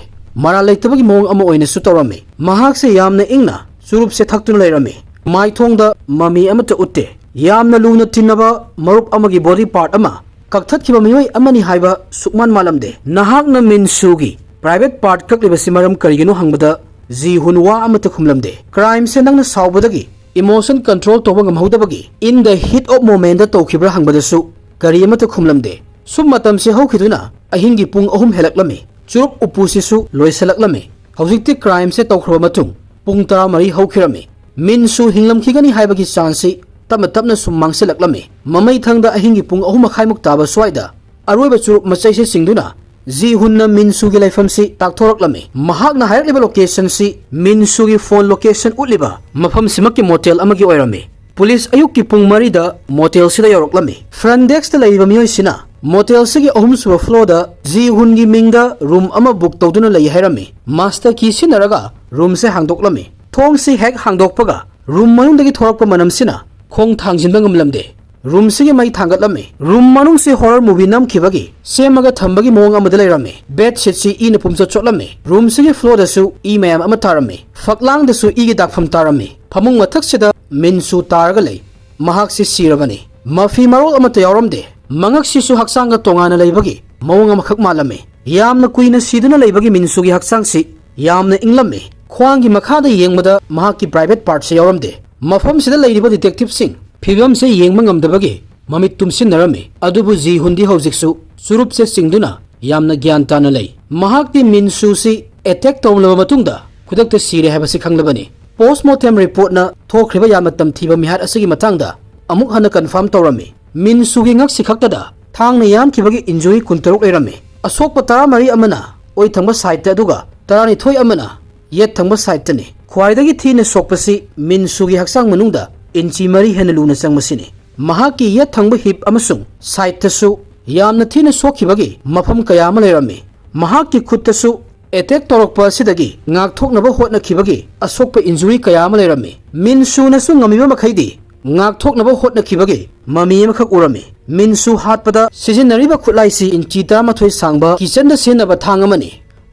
ꯃꯔꯥꯜ ꯂꯩꯇꯕꯒꯤ ꯃꯑꯣꯡ ꯑꯃ ꯑꯣꯏꯅꯁꯨ ꯇꯧꯔꯝꯃꯤ꯫ ꯃꯍꯥꯛꯁꯦ ꯌꯥꯝꯅ ꯏꯪꯅ ꯆꯨꯔꯨꯞꯁꯦ ꯊꯛꯇꯨꯅ ꯂꯩꯔꯝꯃꯤ꯫ ꯃꯥꯏꯊꯣꯡꯗ ꯃꯃꯤ ꯑꯃꯠꯇ ꯎꯠꯇꯦ꯫ ꯌꯥꯝꯅ ꯂꯨꯅ ꯇꯤꯟꯅꯕ ꯃꯔꯨꯞ ꯑꯃꯒꯤ ꯕꯣꯗꯤ ꯄꯥꯔꯠ ꯑꯃ ꯀꯛꯊꯠꯈꯤꯕ ꯃꯤꯑꯣꯏ ꯑꯃꯅꯤ ꯍꯥꯏꯕ ꯁꯨꯛꯃꯥꯟ ꯃꯥꯜꯂꯝꯗꯦ꯫ ꯅꯍꯥꯛꯅ ꯃꯤꯟꯁꯨꯒꯤ ꯄ꯭ꯔꯥꯏꯚꯦꯠ ꯄꯥꯔꯠ ꯀꯛꯂꯤꯕꯁꯤ ꯃꯔꯝ ꯀꯔꯤꯒꯤꯅꯣ ꯍꯪꯕꯗ ꯖꯤ ꯍꯨꯟ ꯋꯥ ꯑꯃꯠꯇ ꯈꯨꯝꯂꯝꯗꯦ꯫ ꯀ꯭ꯔꯥꯏꯝꯁꯦ ꯅꯪꯅ ꯁꯥꯎꯕꯗꯒꯤ, ꯏꯃꯣꯁꯟ ꯀꯟꯇ꯭ꯔꯣꯜ ꯇꯧꯕ ꯉꯝꯍꯧꯗꯕꯒꯤ, in the heat of momentꯗ ꯇꯧꯈꯤꯕ꯭ꯔꯥ ꯍꯪꯕꯗꯁꯨ ꯀꯔꯤ ꯑꯃꯠꯇ ꯈꯨꯝꯂꯝꯗꯦ꯫ ꯁꯨꯝ ꯃꯇꯝꯁꯦ ꯍꯧꯈꯤꯗꯨꯅ ꯑꯍꯤꯡꯒꯤ ꯄꯨꯡ ꯑꯍꯨꯝ ꯍꯦꯜꯂꯛꯂꯝꯃꯤ꯫ ꯆꯨꯔꯨꯞ ꯎꯄꯨꯁꯤꯁꯨ ꯂꯣꯏꯁꯤꯜꯂꯛꯂꯝꯃꯤ꯫ ꯍꯧꯖꯤꯛꯇꯤ ꯀ꯭ꯔꯥꯏꯝꯁꯦ ꯇꯧꯈ꯭ꯔꯕ ꯃꯇꯨꯡ ꯄꯨꯡ ꯇꯔꯥꯃꯔꯤ ꯍꯧꯈꯤꯔꯝꯃꯤ꯫ ꯃꯤꯟꯁꯨ ꯍꯤꯡꯂꯝꯈꯤꯒꯅꯤ ꯍꯥꯏꯕꯒꯤ ꯆꯥꯟꯁꯁꯤ ꯇꯞꯅ ꯇꯞꯅ ꯁꯨꯝ ꯃꯥꯡꯁꯤꯜꯂꯛꯂꯝꯃꯤ꯫ ꯃꯃꯩꯊꯪꯗ ꯑꯍꯤꯡꯒꯤ ꯄꯨꯡ ꯑꯍꯨꯝ ꯃꯈꯥꯏꯃꯨꯛ ꯇꯥꯕ ꯁ꯭ꯋꯥꯏꯗ ꯑꯔꯣꯏꯕ ꯆꯨꯔꯨꯞ ꯃꯆꯩꯁꯦ ꯆꯤꯡꯗꯨꯅ ꯖꯤ ꯍꯨꯟꯅ ꯃꯤꯟꯁꯨꯒꯤ ꯂꯩꯐꯝꯁꯤ ꯇꯥꯛꯊꯣꯔꯛꯂꯝꯃꯤ꯫ ꯃꯍꯥꯛꯅ ꯍꯥꯏꯔꯛꯂꯤꯕ location ꯁꯤ ꯃꯤꯟꯁꯨꯒꯤ phone location ꯎꯠꯂꯤꯕ ꯃꯐꯝꯁꯤꯃꯛꯀꯤ motel ꯑꯃꯒꯤ ꯑꯣꯏꯔꯝꯃꯤ꯫ ꯄꯨꯂꯤꯁ ꯑꯌꯨꯛꯀꯤ ꯄꯨꯡ ꯃꯔꯤꯗ motel ꯁꯤꯗ ꯌꯧꯔꯛꯂꯝꯃꯤ꯫ Front desk ꯇ ꯂꯩꯔꯤꯕ ꯃꯤꯑꯣꯏꯁꯤꯅ motel ꯁꯤꯒꯤ ꯑꯍꯨꯝꯁꯨꯕ floor ꯗ ꯖꯤ ꯍꯨꯟꯒꯤ ꯃꯤꯡꯗ room ꯑꯃ book ꯇꯧꯗꯨꯅ ꯂꯩ ꯍꯥꯏꯔꯝꯃꯤ꯫ Master key ꯁꯤꯖꯤꯟꯅꯔꯒ room ꯁꯦ ꯍꯥꯡꯗꯣꯛꯂꯝꯃꯤ꯫ ꯊꯣꯡꯁꯤ ꯍꯦꯛ ꯍꯥꯡꯗꯣꯛꯄꯒ room ꯃꯅꯨꯡꯗꯒꯤ ꯊꯣꯔꯛꯄ ꯃꯅꯝꯁꯤꯅ ꯈꯣꯡ ꯊꯥꯡꯖꯤꯟꯕ ꯉꯝꯂꯝꯗꯦ꯫ Room ꯁꯤꯒꯤ ꯃꯩ ꯊꯥꯡꯒꯠꯂꯝꯃꯤ꯫ Room ꯃꯅꯨꯡꯁꯤ horror movie ꯅꯝꯈꯤꯕꯒꯤ ꯁꯦꯝꯃꯒ ꯊꯝꯕꯒꯤ ꯃꯑꯣꯡ ꯑꯃꯗ ꯂꯩꯔꯝꯃꯤ꯫ Bed sheet ꯁꯤ ꯏꯅ ꯄꯨꯝꯆꯣꯠ ꯆꯣꯠꯂꯝꯃꯤ꯫ Room ꯁꯤꯒꯤ floor ꯗꯁꯨ ꯏ ꯃꯌꯥꯝ ꯑꯃ ꯇꯥꯔꯝꯃꯤ꯫ ꯐꯛꯂꯥꯡꯗꯁꯨ ꯏꯒꯤ ꯗꯥꯛꯐꯝ ꯇꯥꯔꯝꯃꯤ꯫ ꯐꯃꯨꯡ ꯃꯊꯛꯁꯤꯗ ꯃꯤꯟꯁꯨ ꯇꯥꯔꯒ ꯂꯩ꯫ ꯃꯍꯥꯛꯁꯤ ꯁꯤꯔꯕꯅꯤ꯫ ꯃꯐꯤ ꯃꯔꯣꯜ ꯑꯃꯠꯇ ꯌꯥꯎꯔꯝꯗꯦ꯫ ꯃꯉꯛꯁꯤꯁꯨ ꯍꯛꯆꯥꯡꯒ ꯇꯣꯉꯥꯟꯅ ꯂꯩꯕꯒꯤ ꯃꯑꯣꯡ ꯑꯃꯈꯛ ꯃꯥꯜꯂꯝꯃꯤ꯫ ꯌꯥꯝꯅ ꯀꯨꯏꯅ ꯁꯤꯗꯨꯅ ꯂꯩꯕꯒꯤ ꯃꯤꯟꯁꯨꯒꯤ ꯍꯛꯆꯥꯡꯁꯤ ꯌꯥꯝꯅ ꯏꯪꯂꯝꯃꯤ꯫ ꯈ꯭ꯋꯥꯡꯒꯤ ꯃꯈꯥꯗ ꯌꯦꯡꯕꯗ ꯃꯍꯥꯛꯀꯤ private part ꯁꯦ ꯌꯥꯎꯔꯝꯗꯦ꯫ ꯃꯐꯝꯁꯤꯗ ꯂꯩꯔꯤꯕ detective ꯁꯤꯡ ꯐꯤꯕꯝꯁꯦ ꯌꯦꯡꯕ ꯉꯝꯗꯕꯒꯤ ꯃꯃꯤꯠ ꯇꯨꯝꯁꯤꯟꯅꯔꯝꯃꯤ꯫ ꯑꯗꯨꯕꯨ ꯖꯤ ꯍꯨꯟꯗꯤ ꯍꯧꯖꯤꯛꯁꯨ ꯆꯨꯔꯨꯞꯁꯦ ꯆꯤꯡꯗꯨꯅ ꯌꯥꯝꯅ ꯒ꯭ꯌꯥꯟ ꯇꯥꯅ ꯂꯩ꯫ ꯃꯍꯥꯛꯇꯤ ꯃꯤꯟꯁꯨꯁꯤ attack ꯇꯧꯂꯕ ꯃꯇꯨꯡꯗ ꯈꯨꯗꯛꯇ ꯁꯤꯔꯦ ꯍꯥꯏꯕꯁꯤ ꯈꯪꯂꯕꯅꯤ꯫ Post mortem report ꯅ ꯊꯣꯛꯈ꯭ꯔꯤꯕ ꯌꯥꯝꯅ ꯇꯝꯊꯤꯕ ꯃꯤꯍꯥꯠ ꯑꯁꯤꯒꯤ ꯃꯇꯥꯡꯗ ꯑꯃꯨꯛ ꯍꯟꯅ confirm ꯇꯧꯔꯝꯃꯤ꯫ ꯃꯤꯟꯁꯨꯒꯤ ꯉꯛꯁꯤ ꯈꯛꯇꯗ ꯊꯥꯡꯅ ꯌꯥꯟꯈꯤꯕꯒꯤ injury ꯀꯨꯟꯇꯔꯨꯛ ꯂꯩꯔꯝꯃꯤ꯫ ꯑꯁꯣꯛꯄ ꯇꯔꯥꯃꯔꯤ ꯑꯃꯅ ꯑꯣꯏ ꯊꯪꯕ side ꯇ, ꯑꯗꯨꯒ ꯇꯔꯥꯅꯤꯊꯣꯏ ꯑꯃꯅ ꯌꯦꯠ ꯊꯪꯕ side ꯇꯅꯤ꯫ ꯈ꯭ꯋꯥꯏꯗꯒꯤ ꯊꯤꯅ ꯁꯣꯛꯄꯁꯤ ꯃꯤꯟꯁꯨꯒꯤ ꯍꯛꯆꯥꯡ ꯃꯅꯨꯡꯗ ꯏꯟꯆꯤ ꯃꯔꯤ ꯍꯦꯟꯅ ꯂꯨꯅ ꯆꯪꯕꯁꯤꯅꯤ꯫ ꯃꯍꯥꯛꯀꯤ ꯌꯦꯠ ꯊꯪꯕ hip ꯑꯃꯁꯨꯡ side ꯇꯁꯨ ꯌꯥꯝꯅ ꯊꯤꯅ ꯁꯣꯛꯈꯤꯕꯒꯤ ꯃꯐꯝ ꯀꯌꯥ ꯑꯃ ꯂꯩꯔꯝꯃꯤ꯫ ꯃꯍꯥꯛꯀꯤ ꯈꯨꯠꯇꯁꯨ attack ꯇꯧꯔꯛꯄ ꯑꯁꯤꯗꯒꯤ ꯉꯥꯛꯊꯣꯛꯅꯕ ꯍꯣꯠꯅꯈꯤꯕꯒꯤ ꯑꯁꯣꯛꯄ injury ꯀꯌꯥ ꯑꯃ ꯂꯩꯔꯝꯃꯤ꯫ ꯃꯤꯟꯁꯨꯅꯁꯨ ꯉꯝꯃꯤꯕ ꯃꯈꯩꯗꯤ ꯉꯥꯛꯊꯣꯛꯅꯕ ꯍꯣꯠꯅꯈꯤꯕꯒꯤ ꯃꯃꯤ ꯑꯃꯈꯛ ꯎꯔꯝꯃꯤ꯫ ꯃꯤꯟꯁꯨ ꯍꯥꯠꯄꯗ ꯁꯤꯖꯤꯟꯅꯔꯤꯕ ꯈꯨꯠꯂꯥꯏꯁꯤ ꯏꯟꯆꯤ ꯇꯔꯥꯃꯥꯊꯣꯏ ꯁꯥꯡꯕ kitchen ꯗ ꯁꯤꯖꯤꯟꯅꯕ ꯊꯥꯡ ꯑꯃꯅꯤ꯫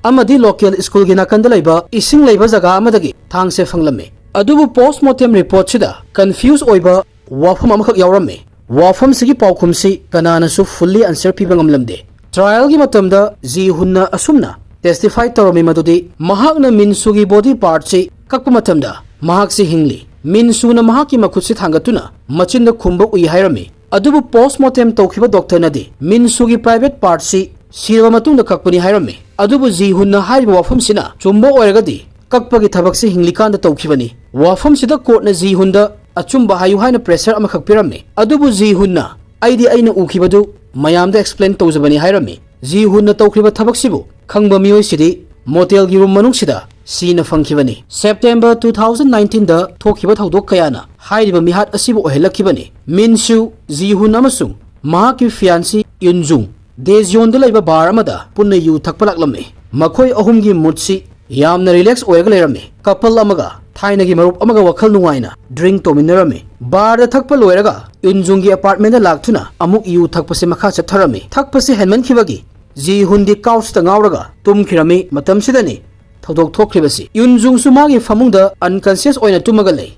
ꯑꯃꯗꯤ local school ꯒꯤ ꯅꯥꯀꯟꯗ ꯂꯩꯕ ꯏꯁꯤꯡ ꯂꯩꯕ ꯖꯒꯥ ꯑꯃꯗꯒꯤ ꯊꯥꯡꯁꯦ ꯐꯪꯂꯝꯃꯤ꯫ ꯑꯗꯨꯕꯨ post mortem report ꯁꯤꯗ confuse ꯑꯣꯏꯕ ꯋꯥꯐꯝ ꯑꯃꯈꯛ ꯌꯥꯎꯔꯝꯃꯤ꯫ ꯋꯥꯐꯝꯁꯤꯒꯤ ꯄꯥꯎꯈꯨꯝꯁꯤ ꯀꯅꯥꯅꯁꯨ fully answer ꯄꯤꯕ ꯉꯝꯂꯝꯗꯦ꯫ Trial ꯒꯤ ꯃꯇꯝꯗ ꯖꯤ ꯍꯨꯟꯅ ꯑꯁꯨꯝꯅ testify ꯇꯧꯔꯝꯃꯤ ꯃꯗꯨꯗꯤ ꯃꯍꯥꯛꯅ ꯃꯤꯟꯁꯨꯒꯤ body part ꯁꯤ ꯀꯛꯄ ꯃꯇꯝꯗ ꯃꯍꯥꯛꯁꯤ ꯍꯤꯡꯂꯤ꯫ ꯃꯤꯟꯁꯨꯅ ꯃꯍꯥꯛꯀꯤ ꯃꯈꯨꯠꯁꯤ ꯊꯥꯡꯒꯠꯇꯨꯅ ꯃꯆꯤꯟꯗ ꯈꯨꯝꯕ ꯎꯏ ꯍꯥꯏꯔꯝꯃꯤ꯫ ꯑꯗꯨꯕꯨ post mortem ꯇꯧꯈꯤꯕ doctor ꯅꯗꯤ ꯃꯤꯟꯁꯨꯒꯤ private part ꯁꯤ ꯁꯤꯔꯕ ꯃꯇꯨꯡꯗ ꯀꯛꯄꯅꯤ ꯍꯥꯏꯔꯝꯃꯤ꯫ ꯑꯗꯨꯕꯨ ꯖꯤ ꯍꯨꯟꯅ ꯍꯥꯏꯔꯤꯕ ꯋꯥꯐꯝꯁꯤꯅ ꯆꯨꯝꯕ ꯑꯣꯏꯔꯒꯗꯤ ꯀꯛꯄꯒꯤ ꯊꯕꯛꯁꯤ ꯍꯤꯡꯂꯤꯀꯥꯟꯗ ꯇꯧꯈꯤꯕꯅꯤ꯫ ꯋꯥꯐꯝꯁꯤꯗ court ꯅ ꯖꯤ ꯍꯨꯟꯗ ꯑꯆꯨꯝꯕ ꯍꯥꯏꯌꯨ ꯍꯥꯏꯅ pressure ꯑꯃꯈꯛ ꯄꯤꯔꯝꯃꯤ꯫ ꯑꯗꯨꯕꯨ ꯖꯤ ꯍꯨꯟꯅ "ꯑꯩꯗꯤ ꯑꯩꯅ ꯎꯈꯤꯕꯗꯨ ꯃꯌꯥꯝꯗ explain ꯇꯧꯖꯕꯅꯤ" ꯍꯥꯏꯔꯝꯃꯤ꯫ ꯖꯤ ꯍꯨꯟꯅ ꯇꯧꯈ꯭ꯔꯤꯕ ꯊꯕꯛꯁꯤꯕꯨ ꯈꯪꯕ ꯃꯤꯑꯣꯏꯁꯤꯗꯤ ꯃꯣꯇꯦꯜꯒꯤ ꯔꯨꯝ ꯃꯅꯨꯡꯁꯤꯗ ꯁꯤꯅ ꯐꯪꯈꯤꯕꯅꯤ꯫ ꯁꯦꯞꯇꯦꯝꯕꯔ two thousand nineteenꯗ ꯊꯣꯛꯈꯤꯕ ꯊꯧꯗꯣꯛ ꯀꯌꯥꯅ ꯍꯥꯏꯔꯤꯕ ꯃꯤꯍꯥꯠ ꯑꯁꯤꯕꯨ ꯑꯣꯏꯍꯜꯂꯛꯈꯤꯕꯅꯤ꯫ ꯃꯤꯟꯁꯨ, ꯖꯤ ꯍꯨꯟ ꯑꯃꯁꯨꯡ ꯃꯍꯥꯛꯀꯤ ꯐꯤꯌꯥꯟꯁꯤ ꯌꯨꯟꯖꯨꯡ ꯗꯦꯖꯤꯌꯣꯟꯗ ꯂꯩꯕ ꯕꯥꯔ ꯑꯃꯗ ꯄꯨꯟꯅ ꯌꯨ ꯊꯛꯄ ꯂꯥꯛꯂꯝꯃꯤ꯫ ꯃꯈꯣꯏ ꯑꯍꯨꯝꯒꯤ ꯃꯨꯠꯁꯤ ꯌꯥꯝꯅ ꯔꯤꯂꯦꯛꯁ ꯑꯣꯏꯔꯒ ꯂꯩꯔꯝꯃꯤ꯫ ꯀꯄꯜ ꯑꯃꯒ ꯊꯥꯏꯅꯒꯤ ꯃꯔꯨꯞ ꯑꯃꯒ ꯋꯥꯈꯜ ꯅꯨꯡꯉꯥꯏꯅ ꯗ꯭ꯔꯤꯡ ꯇꯧꯃꯤꯟꯅꯔꯝꯃꯤ꯫ ꯕꯥꯔꯗ ꯊꯛꯄ ꯂꯣꯏꯔꯒ ꯌꯨꯟꯖꯨꯡꯒꯤ ꯑꯦꯄꯥꯔꯠꯃꯦꯟꯗ ꯂꯥꯛꯇꯨꯅ ꯑꯃꯨꯛ ꯌꯨ ꯊꯛꯄꯁꯤ ꯃꯈꯥ ꯆꯠꯊꯔꯝꯃꯤ꯫ ꯊꯛꯄꯁꯤ ꯍꯦꯟꯃꯟꯈꯤꯕꯒꯤ ꯖꯤ ꯍꯨꯟꯗꯤ ꯀꯥꯎꯁꯇ ꯉꯥꯎꯔꯒ ꯇꯨꯝꯈꯤꯔꯝꯃꯤ꯫ ꯃꯇꯝꯁꯤꯗꯅꯤ ꯊꯧꯗꯣꯛ ꯊꯣꯛꯈ꯭ꯔꯤꯕꯁꯤ꯫ ꯌꯨꯟꯖꯨꯡꯁꯨ ꯃꯥꯒꯤ ꯐꯃꯨꯡꯗ ꯑꯟꯀꯟꯁꯤꯌꯁ ꯑꯣꯏꯅ ꯇꯨꯝꯃꯒ ꯂꯩ꯫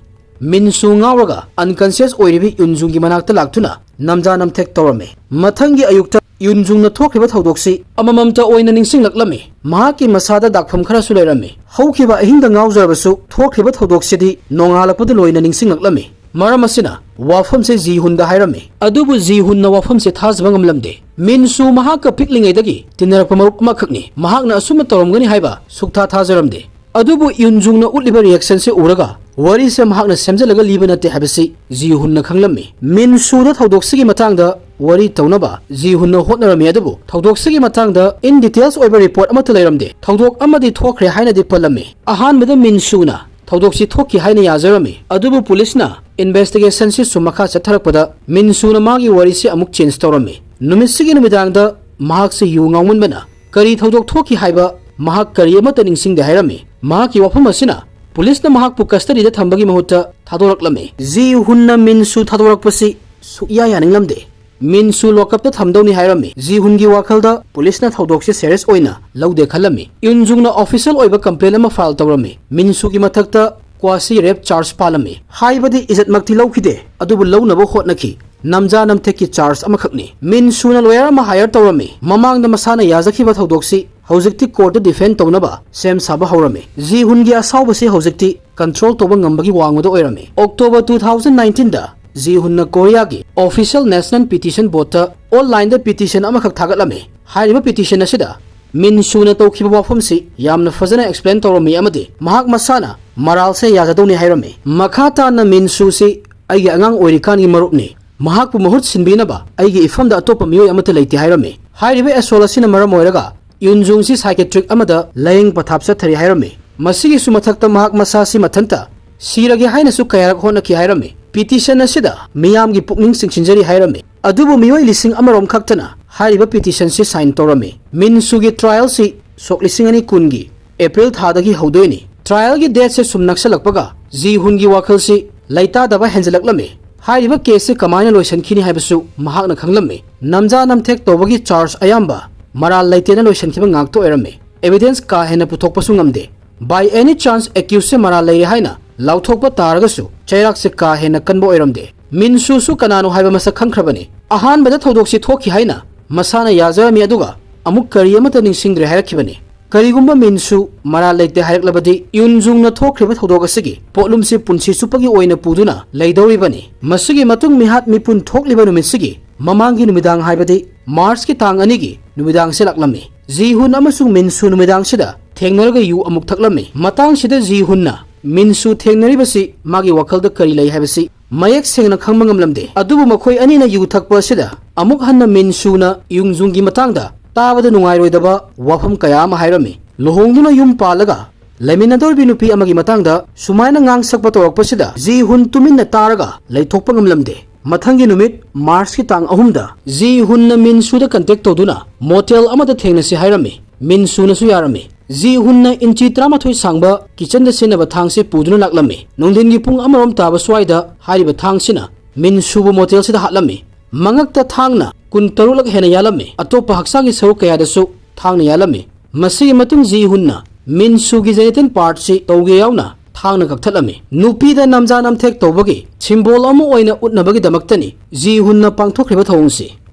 ꯃꯤꯟꯁꯨ ꯉꯥꯎꯔꯒ ꯑꯟꯀꯟꯁꯤꯌꯁ ꯑꯣꯏꯔꯤꯕꯤ ꯌꯨꯟꯖꯨꯡꯒꯤ ꯃꯅꯥꯛꯇ ꯂꯥꯛꯇꯨꯅ ꯅꯝꯖꯥ ꯅꯝꯊꯦꯛ ꯇꯧꯔꯝꯃꯤ꯫ ꯃꯊꯪꯒꯤ ꯑꯌꯨꯛꯇ ꯌꯨꯟꯖꯨꯡꯅ ꯊꯣꯛꯈꯤꯕ ꯊꯧꯗꯣꯛꯁꯤ ꯑꯃꯃꯝꯇ ꯑꯣꯏꯅ ꯅꯤꯡꯁꯤꯡꯂꯛꯂꯝꯃꯤ꯫ ꯃꯍꯥꯛꯀꯤ ꯃꯁꯥꯗ ꯗꯥꯛꯐꯝ ꯈꯔꯁꯨ ꯂꯩꯔꯝꯃꯤ꯫ ꯍꯧꯈꯤꯕ ꯑꯍꯤꯡꯗ ꯉꯥꯎꯖꯔꯕꯁꯨ ꯊꯣꯛꯈꯤꯕ ꯊꯧꯗꯣꯛꯁꯤꯗꯤ ꯅꯣꯡꯉꯥꯜꯂꯛꯄꯗ ꯂꯣꯏꯅ ꯅꯤꯡꯁꯤꯡꯂꯛꯂꯝꯃꯤ꯫ ꯃꯔꯝ ꯑꯁꯤꯅ ꯋꯥꯐꯝꯁꯦ ꯖꯤ ꯍꯨꯟꯗ ꯍꯥꯏꯔꯝꯃꯤ꯫ ꯑꯗꯨꯕꯨ ꯖꯤ ꯍꯨꯟꯅ ꯋꯥꯐꯝꯁꯦ ꯊꯥꯖꯕ ꯉꯝꯂꯝꯗꯦ꯫ ꯃꯤꯟꯁꯨ ꯃꯍꯥꯛꯀ ꯄꯤꯛꯂꯤꯉꯩꯗꯒꯤ ꯇꯤꯟꯅꯔꯛꯄ ꯃꯔꯨꯞ ꯑꯃꯈꯛꯅꯤ꯫ ꯃꯍꯥꯛꯅ ꯑꯁꯨꯝꯅ ꯇꯧꯔꯝꯒꯅꯤ ꯍꯥꯏꯕ ꯁꯨꯛꯊꯥ ꯊꯥꯖꯔꯝꯗꯦ꯫ ꯑꯗꯨꯕꯨ ꯌꯨꯟꯖꯨꯡꯅ ꯎꯠꯂꯤꯕ ꯔꯤꯌꯦꯛꯁꯟꯁꯦ ꯎꯔꯒ ꯋꯥꯔꯤꯁꯦ ꯃꯍꯥꯛꯅ ꯁꯦꯝꯖꯤꯜꯂꯒ ꯂꯤꯕ ꯅꯠꯇꯦ ꯍꯥꯏꯕꯁꯤ ꯖꯤ ꯍꯨꯟꯅ ꯈꯪꯂꯝꯃꯤ꯫ ꯃꯤꯟꯁꯨꯗ ꯊꯧꯗꯣꯛꯁꯤꯒꯤ ꯃꯇꯥꯡꯗ ꯋꯥꯔꯤ ꯇꯧꯅꯕ ꯖꯤ ꯍꯨꯟꯅ ꯍꯣꯠꯅꯔꯝꯃꯤ, ꯑꯗꯨꯕꯨ ꯊꯧꯗꯣꯛꯁꯤꯒꯤ ꯃꯇꯥꯡꯗ in details ꯑꯣꯏꯕ ꯔꯤꯄꯣꯔꯠ ꯑꯃꯠꯇ ꯂꯩꯔꯝꯗꯦ꯫ ꯊꯧꯗꯣꯛ ꯑꯃꯗꯤ ꯊꯣꯛꯈ꯭ꯔꯦ ꯍꯥꯏꯅꯗꯤ ꯄꯜꯂꯝꯃꯤ꯫ ꯑꯍꯥꯟꯕꯗ ꯃꯤꯟꯁꯨꯅ ꯊꯧꯗꯣꯛꯁꯤ ꯊꯣꯛꯈꯤ ꯍꯥꯏꯅ ꯌꯥꯖꯔꯝꯃꯤ, ꯑꯗꯨꯕꯨ ꯄꯨꯂꯤꯁꯅ ꯏꯟꯚꯦꯁꯇꯤꯒꯦꯁꯟꯁꯤ ꯁꯨꯝ ꯃꯈꯥ ꯆꯠꯊꯔꯛꯄꯗ ꯃꯤꯟꯁꯨꯅ ꯃꯥꯒꯤ ꯋꯥꯔꯤꯁꯤ ꯑꯃꯨꯛ ꯆꯦꯟꯖ ꯇꯧꯔꯝꯃꯤ꯫ ꯅꯨꯃꯤꯠꯁꯤꯒꯤ ꯅꯨꯃꯤꯗꯥꯡꯗ ꯃꯍꯥꯛꯁꯤ ꯌꯨ ꯉꯥꯎꯃꯟꯕꯅ ꯀꯔꯤ ꯊꯧꯗꯣꯛ ꯊꯣꯛꯈꯤ ꯍꯥꯏꯕ ꯃꯍꯥꯛ ꯀꯔꯤ ꯑꯃꯠꯇ ꯅꯤꯡꯁꯤꯡꯗꯦ ꯍꯥꯏꯔꯝꯃꯤ꯫ ꯃꯍꯥꯛꯀꯤ ꯋꯥꯐꯝ ꯑꯁꯤꯅ ꯄꯨꯂꯤꯁꯅ ꯃꯍꯥꯛꯄꯨ ꯀꯁꯇꯗꯤꯗ ꯊꯝꯕꯒꯤ ꯃꯍꯨꯠꯇ ꯊꯥꯗꯣꯔꯛꯂꯝꯃꯤ꯫ ꯖꯤ ꯍꯨꯟꯅ ꯃꯤꯟꯁꯨ ꯊꯥꯗꯣꯔꯛꯄꯁꯤ ꯁꯨꯛꯌꯥ ꯌꯥꯅꯤꯡꯂꯝꯗꯦ꯫ ꯃꯤꯟꯁꯨ ꯂꯣꯀꯞꯇ ꯊꯝꯗꯧꯅꯤ ꯍꯥꯏꯔꯝꯃꯤ꯫ ꯖꯤ ꯍꯨꯟꯒꯤ ꯋꯥꯈꯜꯗ ꯄꯨꯂꯤꯁꯅ ꯊꯧꯗꯣꯛꯁꯤ ꯁꯦꯔꯤꯌꯁ ꯑꯣꯏꯅ ꯂꯧꯗꯦ ꯈꯜꯂꯝꯃꯤ꯫ ꯌꯨꯟꯖꯨꯡꯅ ꯑꯣꯐꯤꯁꯤꯌꯦꯜ ꯑꯣꯏꯕ ꯀꯝꯄ꯭ꯂꯦꯟ ꯑꯃ ꯐꯥꯏꯜ ꯇꯧꯔꯝꯃꯤ꯫ ꯃꯤꯟꯁꯨꯒꯤ ꯃꯊꯛꯇ ꯀ꯭ꯋꯥꯁꯤ ꯔꯦꯞ ꯆꯥꯔꯖ ꯄꯥꯜꯂꯝꯃꯤ꯫ ꯍꯥꯏꯕꯗꯤ ꯏꯖꯠꯃꯛꯇꯤ ꯂꯧꯈꯤꯗꯦ, ꯑꯗꯨꯕꯨ ꯂꯧꯅꯕ ꯍꯣꯠꯅꯈꯤ꯫ ꯅꯝꯖꯥ ꯅꯝꯊꯦꯛꯀꯤ ꯆꯥꯔꯖ ꯑꯃꯈꯛꯅꯤ꯫ ꯃꯤꯟꯁꯨꯅ ꯂꯣꯌꯔ ꯑꯃ ꯍꯥꯌꯔ ꯇꯧꯔꯝꯃꯤ꯫ ꯃꯃꯥꯡꯗ ꯃꯁꯥꯅ ꯌꯥꯖꯈꯤꯕ ꯊꯧꯗꯣꯛꯁꯤ ꯍꯧꯖꯤꯛꯇꯤ ꯀꯣꯔꯠꯇ ꯗꯤꯐꯦꯟ ꯇꯧꯅꯕ ꯁꯦꯝ ꯁꯥꯕ ꯍꯧꯔꯝꯃꯤ꯫ ꯖꯤ ꯍꯨꯟꯒꯤ ꯑꯁꯥꯎꯕꯁꯤ ꯍꯧꯖꯤꯛꯇꯤ ꯀꯟꯇ꯭ꯔꯣꯜ ꯇꯧꯕ ꯉꯝꯕꯒꯤ ꯋꯥꯡꯃꯗ ꯑꯣꯏꯔꯝꯃꯤ꯫ ꯑꯣꯛꯇꯣꯕꯔ two thousand nineteenꯗ ꯖꯤ ꯍꯨꯟꯅ ꯀꯣꯔꯤꯌꯥꯒꯤ ꯑꯣꯐꯤꯁꯤꯌꯦꯜ ꯅꯦꯁꯅꯦꯜ ꯄꯤꯇꯤꯁꯟ ꯕꯣꯔꯗꯇ ꯑꯣꯟꯂꯥꯏꯟꯗ ꯄꯤꯇꯤꯁꯟ ꯑꯃꯈꯛ ꯊꯥꯒꯠꯂꯝꯃꯤ꯫ ꯍꯥꯏꯔꯤꯕ ꯄꯤꯇꯤꯁꯟ ꯑꯁꯤꯗ ꯃꯤꯟꯁꯨꯅ ꯇꯧꯈꯤꯕ ꯋꯥꯐꯝꯁꯤ ꯌꯥꯝꯅ ꯐꯖꯅ ꯑꯦꯛꯁꯄ꯭ꯂꯦꯟ ꯇꯧꯔꯝꯃꯤ ꯑꯃꯗꯤ ꯃꯍꯥꯛ ꯃꯁꯥꯅ ꯃꯔꯥꯜꯁꯦ ꯌꯥꯖꯗꯧꯅꯤ ꯍꯥꯏꯔꯝꯃꯤ꯫ ꯃꯈꯥ ꯇꯥꯅ ꯃꯤꯟꯁꯨꯁꯤ ꯑꯩꯒꯤ ꯑꯉꯥꯡ ꯑꯣꯏꯔꯤꯀꯥꯟꯒꯤ ꯃꯔꯨꯞꯅꯤ, ꯃꯍꯥꯛꯄꯨ ꯃꯍꯨꯠ ꯁꯤꯟꯕꯤꯅꯕ ꯑꯩꯒꯤ ꯏꯐꯝꯗ ꯑꯇꯣꯞꯄ ꯃꯤꯑꯣꯏ ꯑꯃꯠꯇ ꯂꯩꯇꯦ ꯍꯥꯏꯔꯝꯃꯤ꯫ ꯍꯥꯏꯔꯤꯕ ꯑꯦꯁꯣꯜ ꯑꯁꯤꯅ ꯃꯔꯝ ꯑꯣꯏꯔꯒ ꯌꯨꯟꯖꯨꯡꯁꯤ ꯁꯥꯏꯀꯦꯇ꯭ꯔꯤꯛ ꯑꯃꯗ ꯂꯥꯌꯦꯡ ꯄꯊꯥꯞ ꯆꯠꯊꯔꯤ ꯍꯥꯏꯔꯝꯃꯤ꯫ ꯃꯁꯤꯒꯤꯁꯨ ꯃꯊꯛꯇ ꯃꯍꯥꯛ ꯃꯁꯥꯁꯤ ꯃꯊꯟꯇ ꯁꯤꯔꯒꯦ ꯍꯥꯏꯅꯁꯨ ꯀꯌꯥꯔꯛ ꯍꯣꯠꯅꯈꯤ ꯍꯥꯏꯔꯝꯃꯤ꯫ ꯄꯤꯇꯤꯁꯟ ꯑꯁꯤꯗ ꯃꯤꯌꯥꯝꯒꯤ ꯄꯨꯛꯅꯤꯡ ꯆꯤꯡꯁꯤꯟꯖꯔꯤ ꯍꯥꯏꯔꯝꯃꯤ꯫ ꯑꯗꯨꯕꯨ ꯃꯤꯑꯣꯏ ꯂꯤꯁꯤꯡ ꯑꯃꯔꯣꯝ ꯈꯛꯇꯅ ꯍꯥꯏꯔꯤꯕ ꯄꯤꯇꯤꯁꯟꯁꯤ ꯁꯥꯏꯟ ꯇꯧꯔꯝꯃꯤ꯫ ꯃꯤꯟꯁꯨꯒꯤ ꯇ꯭ꯔꯥꯏꯌꯦꯜꯁꯤ ꯁꯣꯛ ꯂꯤꯁꯤꯡ ꯑꯅꯤ ꯀꯨꯟꯒꯤ ꯑꯦꯄ꯭ꯔꯤꯜ ꯊꯥꯗꯒꯤ ꯍꯧꯗꯣꯏꯅꯤ꯫ ꯇ꯭ꯔꯥꯏꯌꯦꯜꯒꯤ ꯗꯦꯠꯁꯦ ꯁꯨꯝ ꯅꯛꯁꯜꯂꯛꯄꯒ ꯖꯤ ꯍꯨꯟꯒꯤ ꯋꯥꯈꯜꯁꯤ ꯂꯩꯇꯥꯗꯕ ꯍꯦꯟꯖꯜꯂꯛꯂꯝꯃꯤ꯫ ꯍꯥꯏꯔꯤꯕ ꯀꯦꯁꯁꯤ ꯀꯃꯥꯏꯅ ꯂꯣꯏꯁꯤꯟꯈꯤꯅꯤ ꯍꯥꯏꯕꯁꯨ ꯃꯍꯥꯛꯅ ꯈꯪꯂꯝꯃꯤ꯫ ꯅꯝꯖꯥ ꯅꯝꯊꯦꯛ ꯇꯧꯕꯒꯤ ꯆꯥꯔꯖ ꯑꯌꯥꯝꯕ ꯃꯔꯥꯜ ꯂꯩꯇꯦꯅ ꯂꯣꯏꯁꯤꯟꯈꯤꯕ ꯉꯥꯛꯇ ꯑꯣꯏꯔꯝꯃꯤ꯫ ꯑꯦꯚꯤꯗꯦꯟꯁ ꯀꯥ ꯍꯦꯟꯅ ꯄꯨꯊꯣꯛꯄꯁꯨ ꯉꯝꯗꯦ꯫ By any chance accusedꯁꯦ ꯃꯔꯥꯜ ꯂꯩꯔꯦ ꯍꯥꯏꯅ ꯂꯥꯎꯊꯣꯛꯄ ꯇꯥꯔꯒꯁꯨ ꯆꯩꯔꯥꯛꯁꯦ ꯀꯥ ꯍꯦꯟꯅ ꯀꯟꯕ ꯑꯣꯏꯔꯝꯗꯦ꯫ ꯃꯤꯟꯁꯨꯁꯨ ꯀꯅꯥꯅꯣ ꯍꯥꯏꯕ ꯃꯁꯛ ꯈꯪꯈ꯭ꯔꯕꯅꯤ꯫ ꯑꯍꯥꯟꯕꯗ ꯊꯧꯗꯣꯛꯁꯤ ꯊꯣꯛꯈꯤ ꯍꯥꯏꯅ ꯃꯁꯥꯅ ꯌꯥꯖꯔꯝꯃꯤ, ꯑꯗꯨꯒ ꯑꯃꯨꯛ ꯀꯔꯤ ꯑꯃꯠꯇ ꯅꯤꯡꯁꯤꯡꯗ꯭ꯔꯦ ꯍꯥꯏꯔꯛꯈꯤꯕꯅꯤ꯫ ꯀꯔꯤꯒꯨꯝꯕ ꯃꯤꯟꯁꯨ ꯃꯔꯥꯜ ꯂꯩꯇꯦ ꯍꯥꯏꯔꯛꯂꯕꯗꯤ ꯌꯨꯟꯖꯨꯡꯅ ꯊꯣꯛꯈ꯭ꯔꯤꯕ ꯊꯧꯗꯣꯛ ꯑꯁꯤꯒꯤ ꯄꯣꯠꯂꯨꯝꯁꯤ ꯄꯨꯟꯁꯤ ꯆꯨꯞꯄꯒꯤ ꯑꯣꯏꯅ ꯄꯨꯗꯨꯅ ꯂꯩꯗꯧꯔꯤꯕꯅꯤ꯫ ꯃꯁꯤꯒꯤ ꯃꯇꯨꯡ ꯃꯤꯍꯥꯠ ꯃꯤꯄꯨꯟ ꯊꯣꯛꯂꯤꯕ ꯅꯨꯃꯤꯠꯁꯤꯒꯤ ꯃꯃꯥꯡꯒꯤ ꯅꯨꯃꯤꯗꯥꯡ, ꯍꯥꯏꯕꯗꯤ ꯃꯥꯔꯆꯀꯤ ꯇꯥꯡ ꯑꯅꯤꯒꯤ ꯅꯨꯃꯤꯗꯥꯡꯁꯦ ꯂꯥꯛꯂꯝꯃꯤ꯫ ꯖꯤ ꯍꯨꯟ ꯑꯃꯁꯨꯡ ꯃꯤꯟꯁꯨ ꯅꯨꯃꯤꯗꯥꯡꯁꯤꯗ ꯊꯦꯡꯅꯔꯒ ꯌꯨ ꯑꯃꯨꯛ ꯊꯛꯂꯝꯃꯤ꯫ ꯃꯇꯥꯡꯁꯤꯗ ꯖꯤ ꯍꯨꯟꯅ ꯃꯤꯟꯁꯨ ꯊꯦꯡꯅꯔꯤꯕꯁꯤ ꯃꯥꯒꯤ ꯋꯥꯈꯜꯗ ꯀꯔꯤ ꯂꯩ ꯍꯥꯏꯕꯁꯤ ꯃꯌꯦꯛ ꯁꯦꯡꯅ ꯈꯪꯕ ꯉꯝꯂꯝꯗꯦ꯫ ꯑꯗꯨꯕꯨ ꯃꯈꯣꯏ ꯑꯅꯤꯅ ꯌꯨ ꯊꯛꯄ ꯑꯁꯤꯗ ꯑꯃꯨꯛ ꯍꯟꯅ ꯃꯤꯟꯁꯨꯅ ꯌꯨꯡꯖꯨꯡꯒꯤ ꯃꯇꯥꯡꯗ ꯇꯥꯕꯗ ꯅꯨꯡꯉꯥꯏꯔꯣꯏꯗꯕ ꯋꯥꯐꯝ ꯀꯌꯥ ꯑꯃ ꯍꯥꯏꯔꯝꯃꯤ꯫ ꯂꯨꯍꯣꯡꯗꯨꯅ ꯌꯨꯝ ꯄꯥꯜꯂꯒ ꯂꯩꯃꯤꯟꯅꯗꯧꯔꯤꯕꯤ ꯅꯨꯄꯤ ꯑꯃꯒꯤ ꯃꯇꯥꯡꯗ ꯁꯨꯃꯥꯏꯅ ꯉꯥꯡ ꯁꯛꯄ ꯇꯧꯔꯛꯄꯁꯤꯗ ꯖꯤ ꯍꯨꯟ ꯇꯨꯃꯤꯟꯅ ꯇꯥꯔꯒ ꯂꯩꯊꯣꯛꯄ ꯉꯝꯂꯝꯗꯦ꯫ ꯃꯊꯪꯒꯤ ꯅꯨꯃꯤꯠ ꯃꯥꯔꯆꯀꯤ ꯇꯥꯡ ꯑꯍꯨꯝꯗ ꯖꯤ ꯍꯨꯟꯅ ꯃꯤꯟꯁꯨꯗ ꯀꯟꯇꯦꯛ ꯇꯧꯗꯨꯅ ꯃꯣꯇꯦꯜ ꯑꯃꯗ ꯊꯦꯡꯅꯁꯤ ꯍꯥꯏꯔꯝꯃꯤ꯫ ꯃꯤꯟꯁꯨꯅꯁꯨ ꯌꯥꯔꯝꯃꯤ꯫ ꯖꯤ ꯍꯨꯟꯅ ꯏꯟꯆꯤ ꯇꯔꯥꯃꯥꯊꯣꯏ ꯁꯥꯡꯕ ꯀꯤꯆꯟꯗ ꯁꯤꯖꯤꯟꯅꯕ ꯊꯥꯡꯁꯦ ꯄꯨꯗꯨꯅ ꯂꯥꯛꯂꯝꯃꯤ꯫ ꯅꯨꯡꯊꯤꯟꯒꯤ ꯄꯨꯡ ꯑꯃꯔꯣꯝ ꯇꯥꯕ ꯁ꯭ꯋꯥꯏꯗ ꯍꯥꯏꯔꯤꯕ ꯊꯥꯡꯁꯤꯅ ꯃꯤꯟꯁꯨꯕꯨ ꯃꯣꯇꯦꯜꯁꯤꯗ ꯍꯥꯠꯂꯝꯃꯤ꯫ ꯃꯉꯛꯇ ꯊꯥꯡꯅ ꯀꯨꯟꯇꯔꯨꯛꯂꯛ ꯍꯦꯟꯅ ꯌꯥꯜꯂꯝꯃꯤ꯫ ꯑꯇꯣꯞꯄ ꯍꯛꯆꯥꯡꯒꯤ ꯁꯔꯨꯛ ꯀꯌꯥꯗꯁꯨ ꯊꯥꯡꯅ ꯌꯥꯜꯂꯝꯃꯤ꯫ ꯃꯁꯤꯒꯤ ꯃꯇꯨꯡ ꯖꯤ ꯍꯨꯟꯅ ꯃꯤꯟꯁꯨꯒꯤ ꯖꯦꯅꯤꯇꯦꯜ ꯄꯥꯔꯠꯁꯤ ꯇꯧꯒꯦ ꯌꯥꯎꯅ ꯊꯥꯡꯅ ꯀꯛꯊꯠꯂꯝꯃꯤ꯫ ꯅꯨꯄꯤꯗ ꯅꯝꯖꯥ ꯅꯝꯊꯦꯛ ꯇꯧꯕꯒꯤ ꯁꯤꯝꯕꯣꯜ ꯑꯃ ꯑꯣꯏꯅ ꯎꯠꯅꯕꯒꯤꯗꯃꯛꯇꯅꯤ ꯖꯤ ꯍꯨꯟꯅ ꯄꯥꯡꯊꯣꯛꯈ꯭ꯔꯤꯕ ꯊꯧꯑꯣꯡꯁꯤ꯫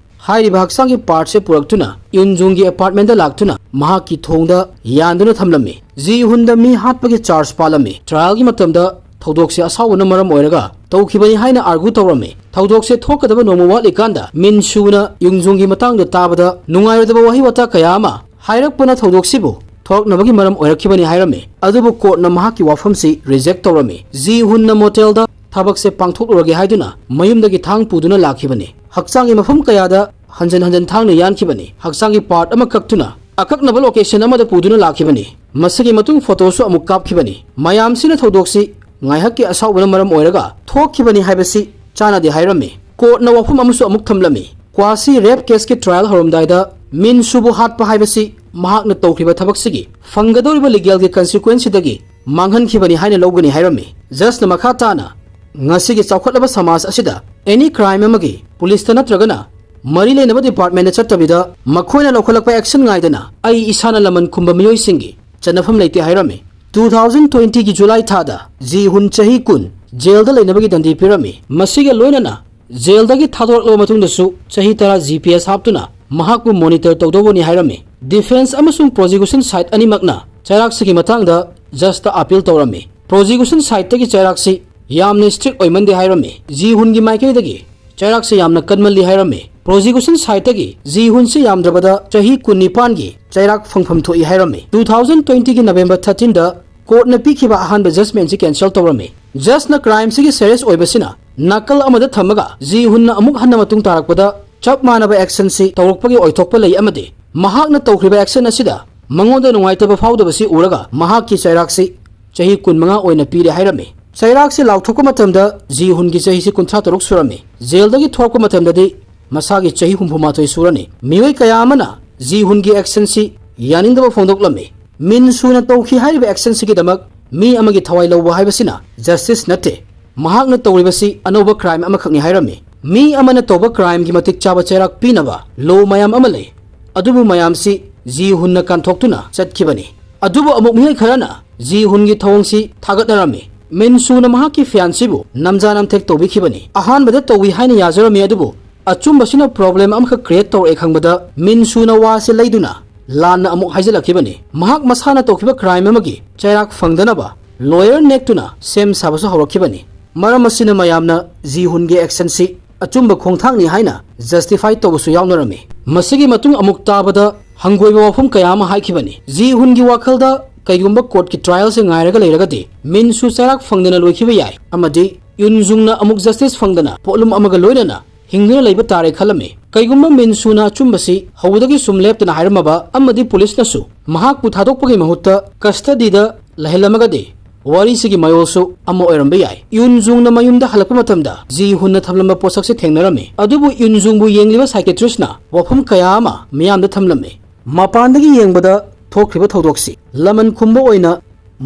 ꯍꯥꯏꯔꯤꯕ ꯍꯛꯆꯥꯡꯒꯤ ꯄꯥꯔꯠꯁꯦ ꯄꯨꯔꯛꯇꯨꯅ ꯌꯨꯟꯖꯨꯡꯒꯤ ꯑꯦꯄꯥꯔꯠꯃꯦꯟꯗ ꯂꯥꯛꯇꯨꯅ ꯃꯍꯥꯛꯀꯤ ꯊꯣꯡꯗ ꯌꯥꯟꯗꯨꯅ ꯊꯝꯂꯝꯃꯤ꯫ ꯖꯤ ꯍꯨꯟꯗ ꯃꯤ ꯍꯥꯠꯄꯒꯤ ꯆꯥꯔꯖ ꯄꯥꯜꯂꯝꯃꯤ꯫ ꯇ꯭ꯔꯥꯏꯌꯦꯜꯒꯤ ꯃꯇꯝꯗ ꯊꯧꯗꯣꯛꯁꯦ ꯑꯁꯥꯎꯕꯅ ꯃꯔꯝ ꯑꯣꯏꯔꯒ ꯇꯧꯈꯤꯕꯅꯤ ꯍꯥꯏꯅ ꯑꯥꯔꯒꯨ ꯇꯧꯔꯝꯃꯤ꯫ ꯊꯧꯗꯣꯛꯁꯦ ꯊꯣꯛꯀꯗꯕ ꯅꯣꯡꯃ ꯋꯥꯠꯂꯤꯀꯥꯟꯗ ꯃꯤꯟꯁꯨꯅ ꯌꯨꯡꯖꯨꯡꯒꯤ ꯃꯇꯥꯡꯗ ꯇꯥꯕꯗ ꯅꯨꯡꯉꯥꯏꯔꯣꯏꯗꯕ ꯋꯥꯍꯩ ꯋꯥꯇꯥ ꯀꯌꯥ ꯑꯃ ꯍꯥꯏꯔꯛꯄꯅ ꯊꯧꯗꯣꯛꯁꯤꯕꯨ ꯊꯣꯔꯛꯅꯕꯒꯤ ꯃꯔꯝ ꯑꯣꯏꯔꯛꯈꯤꯕꯅꯤ ꯍꯥꯏꯔꯝꯃꯤ꯫ ꯑꯗꯨꯕꯨ ꯀꯣꯔꯠꯅ ꯃꯍꯥꯛꯀꯤ ꯋꯥꯐꯝꯁꯤ ꯔꯤꯖꯦꯛ ꯇꯧꯔꯝꯃꯤ꯫ ꯖꯤ ꯍꯨꯟꯅ ꯃꯣꯇꯦꯜꯗ ꯊꯕꯛꯁꯦ ꯄꯥꯡꯊꯣꯛꯂꯨꯔꯒꯦ ꯍꯥꯏꯗꯨꯅ ꯃꯌꯨꯝꯗꯒꯤ ꯊꯥꯡ ꯄꯨꯗꯨꯅ ꯂꯥꯛꯈꯤꯕꯅꯤ꯫ ꯍꯛꯆꯥꯡꯒꯤ ꯃꯐꯝ ꯀꯌꯥꯗ ꯍꯟꯖꯟ ꯍꯟꯖꯟ ꯊꯥꯡꯅ ꯌꯥꯟꯈꯤꯕꯅꯤ꯫ ꯍꯛꯆꯥꯡꯒꯤ part ꯑꯃ ꯀꯛꯇꯨꯅ ꯑꯀꯛꯅꯕ location ꯑꯃꯗ ꯄꯨꯗꯨꯅ ꯂꯥꯛꯈꯤꯕꯅꯤ꯫ ꯃꯁꯤꯒꯤ ꯃꯇꯨꯡ photoꯁꯨ ꯑꯃꯨꯛ ꯀꯥꯞꯈꯤꯕꯅꯤ꯫ ꯃꯌꯥꯝꯁꯤꯅ ꯊꯧꯗꯣꯛꯁꯤ ꯉꯥꯏꯍꯥꯛꯀꯤ ꯑꯁꯥꯎꯕꯅ ꯃꯔꯝ ꯑꯣꯏꯔꯒ ꯊꯣꯛꯈꯤꯕꯅꯤ ꯍꯥꯏꯕꯁꯤ ꯆꯥꯟꯅꯗꯦ ꯍꯥꯏꯔꯝꯃꯤ꯫ Courtꯅ ꯋꯥꯐꯝ ꯑꯃꯁꯨ ꯑꯃꯨꯛ ꯊꯝꯂꯝꯃꯤ꯫ ꯀ꯭ꯋꯥꯁꯤ rape caseꯀꯤ trial ꯍꯧꯔꯝꯗꯥꯏꯗ ꯃꯤꯟꯁꯨꯕꯨ ꯍꯥꯠꯄ ꯍꯥꯏꯕꯁꯤ ꯃꯍꯥꯛꯅ ꯇꯧꯈ꯭ꯔꯤꯕ ꯊꯕꯛꯁꯤꯒꯤ ꯐꯪꯒꯗꯧꯔꯤꯕ legalꯒꯤ consequenceꯁꯤꯗꯒꯤ ꯃꯥꯡꯍꯟꯈꯤꯕꯅꯤ ꯍꯥꯏꯅ ꯂꯧꯒꯅꯤ ꯍꯥꯏꯔꯝꯃꯤ꯫ Judgeꯅ ꯃꯈꯥ ꯇꯥꯅ, ꯉꯁꯤꯒꯤ ꯆꯥꯎꯈꯠꯂꯕ ꯁꯃꯥꯖ ꯑꯁꯤꯗ any crime ꯑꯃꯒꯤ policeꯇ ꯅꯠꯇ꯭ꯔꯒꯅ ꯃꯔꯤ ꯂꯩꯅꯕ departmentꯇ ꯆꯠꯇꯕꯤꯗ ꯃꯈꯣꯏꯅ ꯂꯧꯈꯠꯂꯛꯄ action ꯉꯥꯏꯗꯅ ꯑꯩ ꯏꯁꯥꯅ ꯂꯃꯟ ꯈꯨꯝꯕ ꯃꯤꯑꯣꯏꯁꯤꯡꯒꯤ ꯆꯠꯅꯐꯝ ꯂꯩꯇꯦ ꯍꯥꯏꯔꯝꯃꯤ꯫ Two thousand twentyꯒꯤ July ꯊꯥꯗ ꯖꯤ ꯍꯨꯟ ꯆꯍꯤ ꯀꯨꯟ jailꯗ ꯂꯩꯅꯕꯒꯤ ꯗꯟꯗꯤ ꯄꯤꯔꯝꯃꯤ꯫ ꯃꯁꯤꯒ ꯂꯣꯏꯅꯅ jailꯗꯒꯤ ꯊꯥꯗꯣꯔꯛꯂꯕ ꯃꯇꯨꯡꯗꯁꯨ ꯆꯍꯤ ꯇꯔꯥ G P S ꯍꯥꯞꯇꯨꯅ ꯃꯍꯥꯛꯄꯨ monitor ꯇꯧꯗꯧꯕꯅꯤ ꯍꯥꯏꯔꯝꯃꯤ꯫ Defence ꯑꯃꯁꯨꯡ prosecution side ꯑꯅꯤꯃꯛꯅ ꯆꯩꯔꯥꯛꯁꯤꯒꯤ ꯃꯇꯥꯡꯗ judgeꯇ appeal ꯇꯧꯔꯝꯃꯤ꯫ Prosecution sideꯇꯒꯤ ꯆꯩꯔꯥꯛꯁꯤ ꯌꯥꯝꯅ strict ꯑꯣꯏꯃꯟꯗꯦ ꯍꯥꯏꯔꯝꯃꯤ꯫ ꯖꯤ ꯍꯨꯟꯒꯤ ꯃꯥꯏꯀꯩꯗꯒꯤ ꯆꯩꯔꯥꯛꯁꯤ ꯌꯥꯝꯅ ꯀꯟꯃꯜꯂꯤ ꯍꯥꯏꯔꯝꯃꯤ꯫ Prosecution sideꯇꯒꯤ ꯖꯤ ꯍꯨꯟꯁꯤ ꯌꯥꯝꯗ꯭ꯔꯕꯗ ꯆꯍꯤ ꯀꯨꯟꯅꯤꯄꯥꯟꯒꯤ ꯆꯩꯔꯥꯛ ꯐꯪꯐꯝ ꯊꯣꯛꯏ ꯍꯥꯏꯔꯝꯃꯤ꯫ Two thousand twentyꯒꯤ November thirteenꯗ courtꯅ ꯄꯤꯈꯤꯕ ꯑꯍꯥꯟꯕ judgmentꯁꯤ cancel ꯇꯧꯔꯝꯃꯤ꯫ Judgeꯅ crimeꯁꯤꯒꯤ serious ꯑꯣꯏꯕꯁꯤꯅ ꯅꯥꯀꯜ ꯑꯃꯗ ꯊꯝꯃꯒ ꯖꯤ ꯍꯨꯟꯅ ꯑꯃꯨꯛ ꯍꯟꯅ ꯃꯇꯨꯡ ꯇꯥꯔꯛꯄꯗ ꯆꯞ ꯃꯥꯟꯅꯕ actionꯁꯤ ꯇꯧꯔꯛꯄꯒꯤ ꯑꯣꯏꯊꯣꯛꯄ ꯂꯩ ꯑꯃꯗꯤ ꯃꯍꯥꯛꯅ ꯇꯧꯈ꯭ꯔꯤꯕ action ꯑꯁꯤꯗ ꯃꯉꯣꯟꯗ ꯅꯨꯡꯉꯥꯏꯇꯕ ꯐꯥꯎꯗꯕꯁꯤ ꯎꯔꯒ ꯃꯍꯥꯛꯀꯤ ꯆꯩꯔꯥꯛꯁꯤ ꯆꯍꯤ ꯀꯨꯟꯃꯉꯥ ꯑꯣꯏꯅ ꯄꯤꯔꯦ ꯍꯥꯏꯔꯝꯃꯤ꯫ ꯆꯩꯔꯥꯛꯁꯤ ꯂꯥꯎꯊꯣꯛꯄ ꯃꯇꯝꯗ ꯖꯤ ꯍꯨꯟꯒꯤ ꯆꯍꯤꯁꯤ ꯀꯨꯟꯊ꯭ꯔꯥ ꯇꯔꯨꯛ ꯁꯨꯔꯝꯃꯤ꯫ Jailꯗꯒꯤ ꯊꯣꯛꯂꯛꯄ ꯃꯇꯝꯗꯗꯤ ꯃꯁꯥꯒꯤ ꯆꯍꯤ ꯍꯨꯝꯐꯨ ꯃꯥꯊꯣꯏ ꯁꯨꯔꯅꯤ꯫ ꯃꯤꯑꯣꯏ ꯀꯌꯥ ꯑꯃꯅ ꯖꯤ ꯍꯨꯟꯒꯤ actionꯁꯤ ꯌꯥꯅꯤꯡꯗꯕ ꯐꯣꯡꯗꯣꯛꯂꯝꯃꯤ꯫ ꯃꯤꯟ ꯁꯨꯅ ꯇꯧꯈꯤ ꯍꯥꯏꯔꯤꯕ actionꯁꯤꯒꯤꯗꯃꯛ ꯃꯤ ꯑꯃꯒꯤ ꯊꯋꯥꯏ ꯂꯧꯕ ꯍꯥꯏꯕꯁꯤꯅ justice ꯅꯠꯇꯦ꯫ ꯃꯍꯥꯛꯅ ꯇꯧꯔꯤꯕꯁꯤ ꯑꯅꯧꯕ crime ꯑꯃꯈꯛꯅꯤ ꯍꯥꯏꯔꯝꯃꯤ꯫ ꯃꯤ ꯑꯃꯅ ꯇꯧꯕ crimeꯒꯤ ꯃꯇꯤꯛ ꯆꯥꯕ ꯆꯩꯔꯥꯛ ꯄꯤꯅꯕ law ꯃꯌꯥꯝ ꯑꯃ ꯂꯩ, ꯑꯗꯨꯕꯨ ꯃꯌꯥꯝꯁꯤ ꯖꯤ ꯍꯨꯟꯅ ꯀꯥꯟꯊꯣꯛꯇꯨꯅ ꯆꯠꯈꯤꯕꯅꯤ꯫ ꯑꯗꯨꯕꯨ ꯑꯃꯨꯛ ꯃꯤꯑꯣꯏ ꯈꯔꯅ ꯖꯤ ꯍꯨꯟꯒꯤ ꯊꯧꯑꯣꯡꯁꯤ ꯊꯥꯒꯠꯅꯔꯝꯃꯤ꯫ ꯃꯤꯟ ꯁꯨꯅ ꯃꯍꯥꯛꯀꯤ fianceeꯕꯨ ꯅꯝꯖꯥ ꯅꯝꯊꯦꯛ ꯇꯧꯕꯤꯈꯤꯕꯅꯤ꯫ ꯑꯍꯥꯟꯕꯗ ꯇꯧꯏ ꯍꯥꯏꯅ ꯌꯥꯖꯔꯝꯃꯤ, ꯑꯗꯨꯕꯨ ꯑꯆꯨꯝꯕꯁꯤꯅ problem ꯑꯃꯈꯛ create ꯇꯧꯔꯛꯑꯦ ꯈꯪꯕꯗ ꯃꯤꯟ ꯁꯨꯅ ꯋꯥꯁꯦ ꯂꯩꯗꯨꯅ ꯂꯥꯟꯅ ꯑꯃꯨꯛ ꯍꯥꯏꯖꯤꯜꯂꯛꯈꯤꯕꯅꯤ꯫ ꯃꯍꯥꯛ ꯃꯁꯥꯅ ꯇꯧꯈꯤꯕ crime ꯑꯃꯒꯤ ꯆꯩꯔꯥꯛ ꯐꯪꯗꯅꯕ lawyer ꯅꯦꯛꯇꯨꯅ ꯁꯦꯝ ꯁꯥꯕꯁꯨ ꯍꯧꯔꯛꯈꯤꯕꯅꯤ꯫ ꯃꯔꯝ ꯑꯁꯤꯅ ꯃꯌꯥꯝꯅ ꯖꯤ ꯍꯨꯟꯒꯤ actionꯁꯤ ꯑꯆꯨꯝꯕ ꯈꯣꯡꯊꯥꯡꯅꯤ ꯍꯥꯏꯅ justify ꯇꯧꯕꯁꯨ ꯌꯥꯎꯅꯔꯝꯃꯤ꯫ ꯃꯁꯤꯒꯤ ꯃꯇꯨꯡ ꯑꯃꯨꯛ ꯇꯥꯕꯗ ꯍꯪꯒꯣꯏꯕ ꯋꯥꯐꯝ ꯀꯌꯥ ꯑꯃ ꯍꯥꯏꯈꯤꯕꯅꯤ꯫ ꯖꯤ ꯍꯨꯟꯒꯤ ꯋꯥꯈꯜꯗ ꯀꯩꯒꯨꯝꯕ courtꯀꯤ trialꯁꯦ ꯉꯥꯏꯔꯒ ꯂꯩꯔꯒꯗꯤ ꯃꯤꯟꯁꯨ ꯆꯩꯔꯥꯛ ꯐꯪꯗꯅ ꯂꯣꯏꯈꯤꯕ ꯌꯥꯏ ꯑꯃꯗꯤ ꯌꯨꯟꯖꯨꯡꯅ ꯑꯃꯨꯛ justice ꯐꯪꯗꯅ ꯄꯣꯠꯂꯨꯝ ꯑꯃꯒ ꯂꯣꯏꯅꯅ ꯍꯤꯡꯗꯨꯅ ꯂꯩꯕ ꯇꯥꯔꯦ ꯈꯜꯂꯝꯃꯤ꯫ ꯀꯩꯒꯨꯝꯕ ꯃꯤꯟꯁꯨꯅ ꯑꯆꯨꯝꯕꯁꯤ ꯍꯧꯕꯗꯒꯤ ꯁꯨꯝ ꯂꯦꯞꯇꯅ ꯍꯥꯏꯔꯝꯃꯕ ꯑꯃꯗꯤ ꯄꯨꯂꯤꯁꯅꯁꯨ ꯃꯍꯥꯛꯄꯨ ꯊꯥꯗꯣꯛꯄꯒꯤ ꯃꯍꯨꯠꯇ ꯀꯁꯇꯗꯤꯗ ꯂꯩꯍꯜꯂꯝꯃꯒꯗꯤ ꯋꯥꯔꯤꯁꯤꯒꯤ ꯃꯌꯣꯜꯁꯨ ꯑꯃ ꯑꯣꯏꯔꯝꯕ ꯌꯥꯏ꯫ ꯌꯨꯟꯖꯨꯡꯅ ꯃꯌꯨꯝꯗ ꯍꯜꯂꯛꯄ ꯃꯇꯝꯗ ꯖꯤ ꯍꯨꯟꯅ ꯊꯝꯂꯝꯕ ꯄꯣꯠꯁꯛꯁꯦ ꯊꯦꯡꯅꯔꯝꯃꯤ, ꯑꯗꯨꯕꯨ ꯌꯨꯟꯖꯨꯡꯕꯨ ꯌꯦꯡꯂꯤꯕ ꯁꯥꯏꯀꯦꯇ꯭ꯔꯤꯁꯅ ꯋꯥꯐꯝ ꯀꯌꯥ ꯑꯃ ꯃꯤꯌꯥꯝꯗ ꯊꯝꯂꯝꯃꯤ꯫ ꯃꯄꯥꯟꯗꯒꯤ ꯌꯦꯡꯕꯗ ꯊꯣꯛꯈ꯭ꯔꯤꯕ ꯊꯧꯗꯣꯛꯁꯤ ꯂꯃꯟ ꯈꯨꯝꯕ ꯑꯣꯏꯅ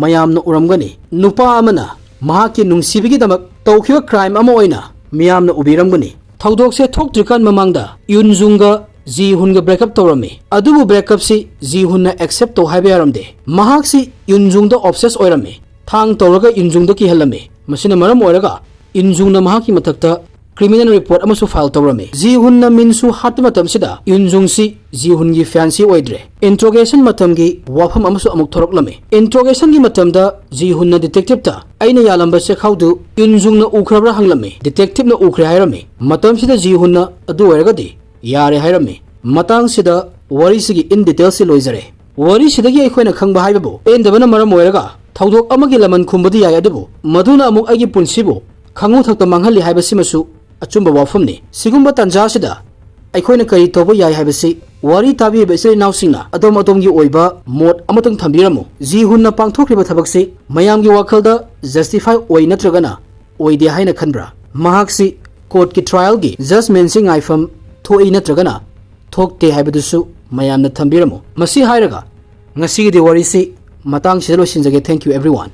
ꯃꯌꯥꯝꯅ ꯎꯔꯝꯒꯅꯤ꯫ ꯅꯨꯄꯥ ꯑꯃꯅ ꯃꯍꯥꯛꯀꯤ ꯅꯨꯡꯁꯤꯕꯒꯤꯗꯃꯛ ꯇꯧꯈꯤꯕ ꯀ꯭ꯔꯥꯏꯝ ꯑꯃ ꯑꯣꯏꯅ ꯃꯤꯌꯥꯝꯅ ꯎꯕꯤꯔꯝꯒꯅꯤ꯫ ꯊꯧꯗꯣꯛꯁꯦ ꯊꯣꯛꯇ꯭ꯔꯤꯀꯥꯟ ꯃꯃꯥꯡꯗ ꯌꯨꯟꯖꯨꯡꯒ ꯖꯤ ꯍꯨꯟꯒ ꯕ꯭ꯔꯦꯛꯑꯞ ꯇꯧꯔꯝꯃꯤ, ꯑꯗꯨꯕꯨ ꯕ꯭ꯔꯦꯛꯑꯞꯁꯤ ꯖꯤ ꯍꯨꯟꯅ ꯑꯦꯛꯁꯦꯞ ꯇꯧ ꯍꯥꯏꯕ ꯌꯥꯔꯝꯗꯦ꯫ ꯃꯍꯥꯛꯁꯤ ꯌꯨꯟꯖꯨꯡꯗ ꯑꯣꯕꯁꯦꯁ ꯑꯣꯏꯔꯝꯃꯤ꯫ ꯊꯥꯡ ꯇꯧꯔꯒ ꯌꯨꯟꯖꯨꯡꯗ ꯀꯤꯍꯜꯂꯝꯃꯤ꯫ ꯃꯁꯤꯅ ꯃꯔꯝ ꯑꯣꯏꯔꯒ ꯌꯨꯟꯖꯨꯡꯅ ꯃꯍꯥꯛꯀꯤ ꯃꯊꯛꯇ ꯀ꯭ꯔꯤꯃꯤꯅꯦꯜ ꯔꯤꯄꯣꯔꯠ ꯑꯃꯁꯨ ꯐꯥꯏꯜ ꯇꯧꯔꯝꯃꯤ꯫ ꯖꯤ ꯍꯨꯟꯅ ꯃꯤꯟꯁꯨ ꯍꯥꯠꯄ ꯃꯇꯝꯁꯤꯗ ꯌꯨꯟꯖꯨꯡꯁꯤ ꯖꯤ ꯍꯨꯟꯒꯤ ꯐꯦꯟꯁꯤ ꯑꯣꯏꯗ꯭ꯔꯦ꯫ ꯏꯟꯇ꯭ꯔꯣꯒꯦꯁꯟ ꯃꯇꯝꯒꯤ ꯋꯥꯐꯝ ꯑꯃꯁꯨ ꯑꯃꯨꯛ ꯊꯣꯔꯛꯂꯝꯃꯤ꯫ ꯏꯟꯇ꯭ꯔꯣꯒꯦꯁꯟꯒꯤ ꯃꯇꯝꯗ ꯖꯤ ꯍꯨꯟꯅ ꯗꯤꯇꯦꯛꯇꯤꯞꯇ ꯑꯩꯅ ꯌꯥꯜꯂꯝꯕ ꯆꯦꯈꯥꯎꯗꯨ ꯌꯨꯟꯖꯨꯡꯅ ꯎꯈ꯭ꯔꯕ꯭ꯔꯥ ꯍꯪꯂꯝꯃꯤ꯫ ꯗꯤꯇꯦꯛꯇꯤꯞꯅ ꯎꯈ꯭ꯔꯦ ꯍꯥꯏꯔꯝꯃꯤ꯫ ꯃꯇꯝꯁꯤꯗ ꯖꯤ ꯍꯨꯟꯅ ꯑꯗꯨ ꯑꯣꯏꯔꯒꯗꯤ ꯌꯥꯔꯦ ꯍꯥꯏꯔꯝꯃꯤ꯫ ꯃꯇꯥꯡꯁꯤꯗ ꯋꯥꯔꯤꯁꯤꯒꯤ ꯏꯟ ꯗꯤꯇꯦꯜꯁꯤ ꯂꯣꯏꯖꯔꯦ꯫ ꯋꯥꯔꯤꯁꯤꯗꯒꯤ ꯑꯩꯈꯣꯏꯅ ꯈꯪꯕ ꯍꯥꯏꯕꯕꯨ ꯄꯦꯟꯗꯕꯅ ꯃꯔꯝ ꯑꯣꯏꯔꯒ ꯊꯧꯗꯣꯛ ꯑꯃꯒꯤ ꯂꯃꯟ ꯈꯨꯝꯕꯗꯤ ꯌꯥꯏ, ꯑꯗꯨꯕꯨ ꯃꯗꯨꯅ ꯑꯃꯨꯛ ꯑꯩꯒꯤ ꯄꯨꯟꯁꯤꯕꯨ ꯈꯪꯉꯨ ꯊꯛꯇ ꯃꯥꯡꯍꯜꯂꯤ ꯍꯥꯏꯕꯁꯤꯃꯁꯨ ꯑꯆꯨꯝꯕ ꯋꯥꯐꯝꯅꯤ꯫ ꯁꯤꯒꯨꯝꯕ ꯇꯥꯟꯖꯥ ꯑꯁꯤꯗ ꯑꯩꯈꯣꯏꯅ ꯀꯔꯤ ꯇꯧꯕ ꯌꯥꯏ ꯍꯥꯏꯕꯁꯤ ꯋꯥꯔꯤ ꯇꯥꯕꯤꯔꯤꯕ ꯏꯆꯤꯜ ꯏꯅꯥꯎꯁꯤꯡꯅ ꯑꯗꯣꯝ ꯑꯗꯣꯝꯒꯤ ꯑꯣꯏꯕ ꯃꯣꯠ ꯑꯃꯇꯪ ꯊꯝꯕꯤꯔꯝꯃꯨ꯫ ꯖꯤ ꯍꯨꯟꯅ ꯄꯥꯡꯊꯣꯛꯈ꯭ꯔꯤꯕ ꯊꯕꯛꯁꯤ ꯃꯌꯥꯝꯒꯤ ꯋꯥꯈꯜꯗ ꯖꯁꯇꯤꯐꯥꯏ ꯑꯣꯏ ꯅꯠꯇ꯭ꯔꯒꯅ ꯑꯣꯏꯗꯦ ꯍꯥꯏꯅ ꯈꯟꯕ꯭ꯔꯥ? ꯃꯍꯥꯛꯁꯤ ꯀꯣꯔꯠꯀꯤ ꯇ꯭ꯔꯥꯏꯌꯦꯜꯒꯤ ꯖꯖꯃꯦꯟꯁꯤ ꯉꯥꯏꯐꯝ ꯊꯣꯛꯏ ꯅꯠꯇ꯭ꯔꯒꯅ ꯊꯣꯛꯇꯦ ꯍꯥꯏꯕꯗꯨꯁꯨ ꯃꯌꯥꯝꯅ ꯊꯝꯕꯤꯔꯝꯃꯨ꯫ ꯃꯁꯤ ꯍꯥꯏꯔꯒ ꯉꯁꯤꯒꯤꯗꯤ ꯋꯥꯔꯤꯁꯤ ꯃꯇꯥꯡꯁꯤꯗ ꯂꯣꯏꯁꯤꯟꯖꯒꯦ꯫ Thank you everyone꯫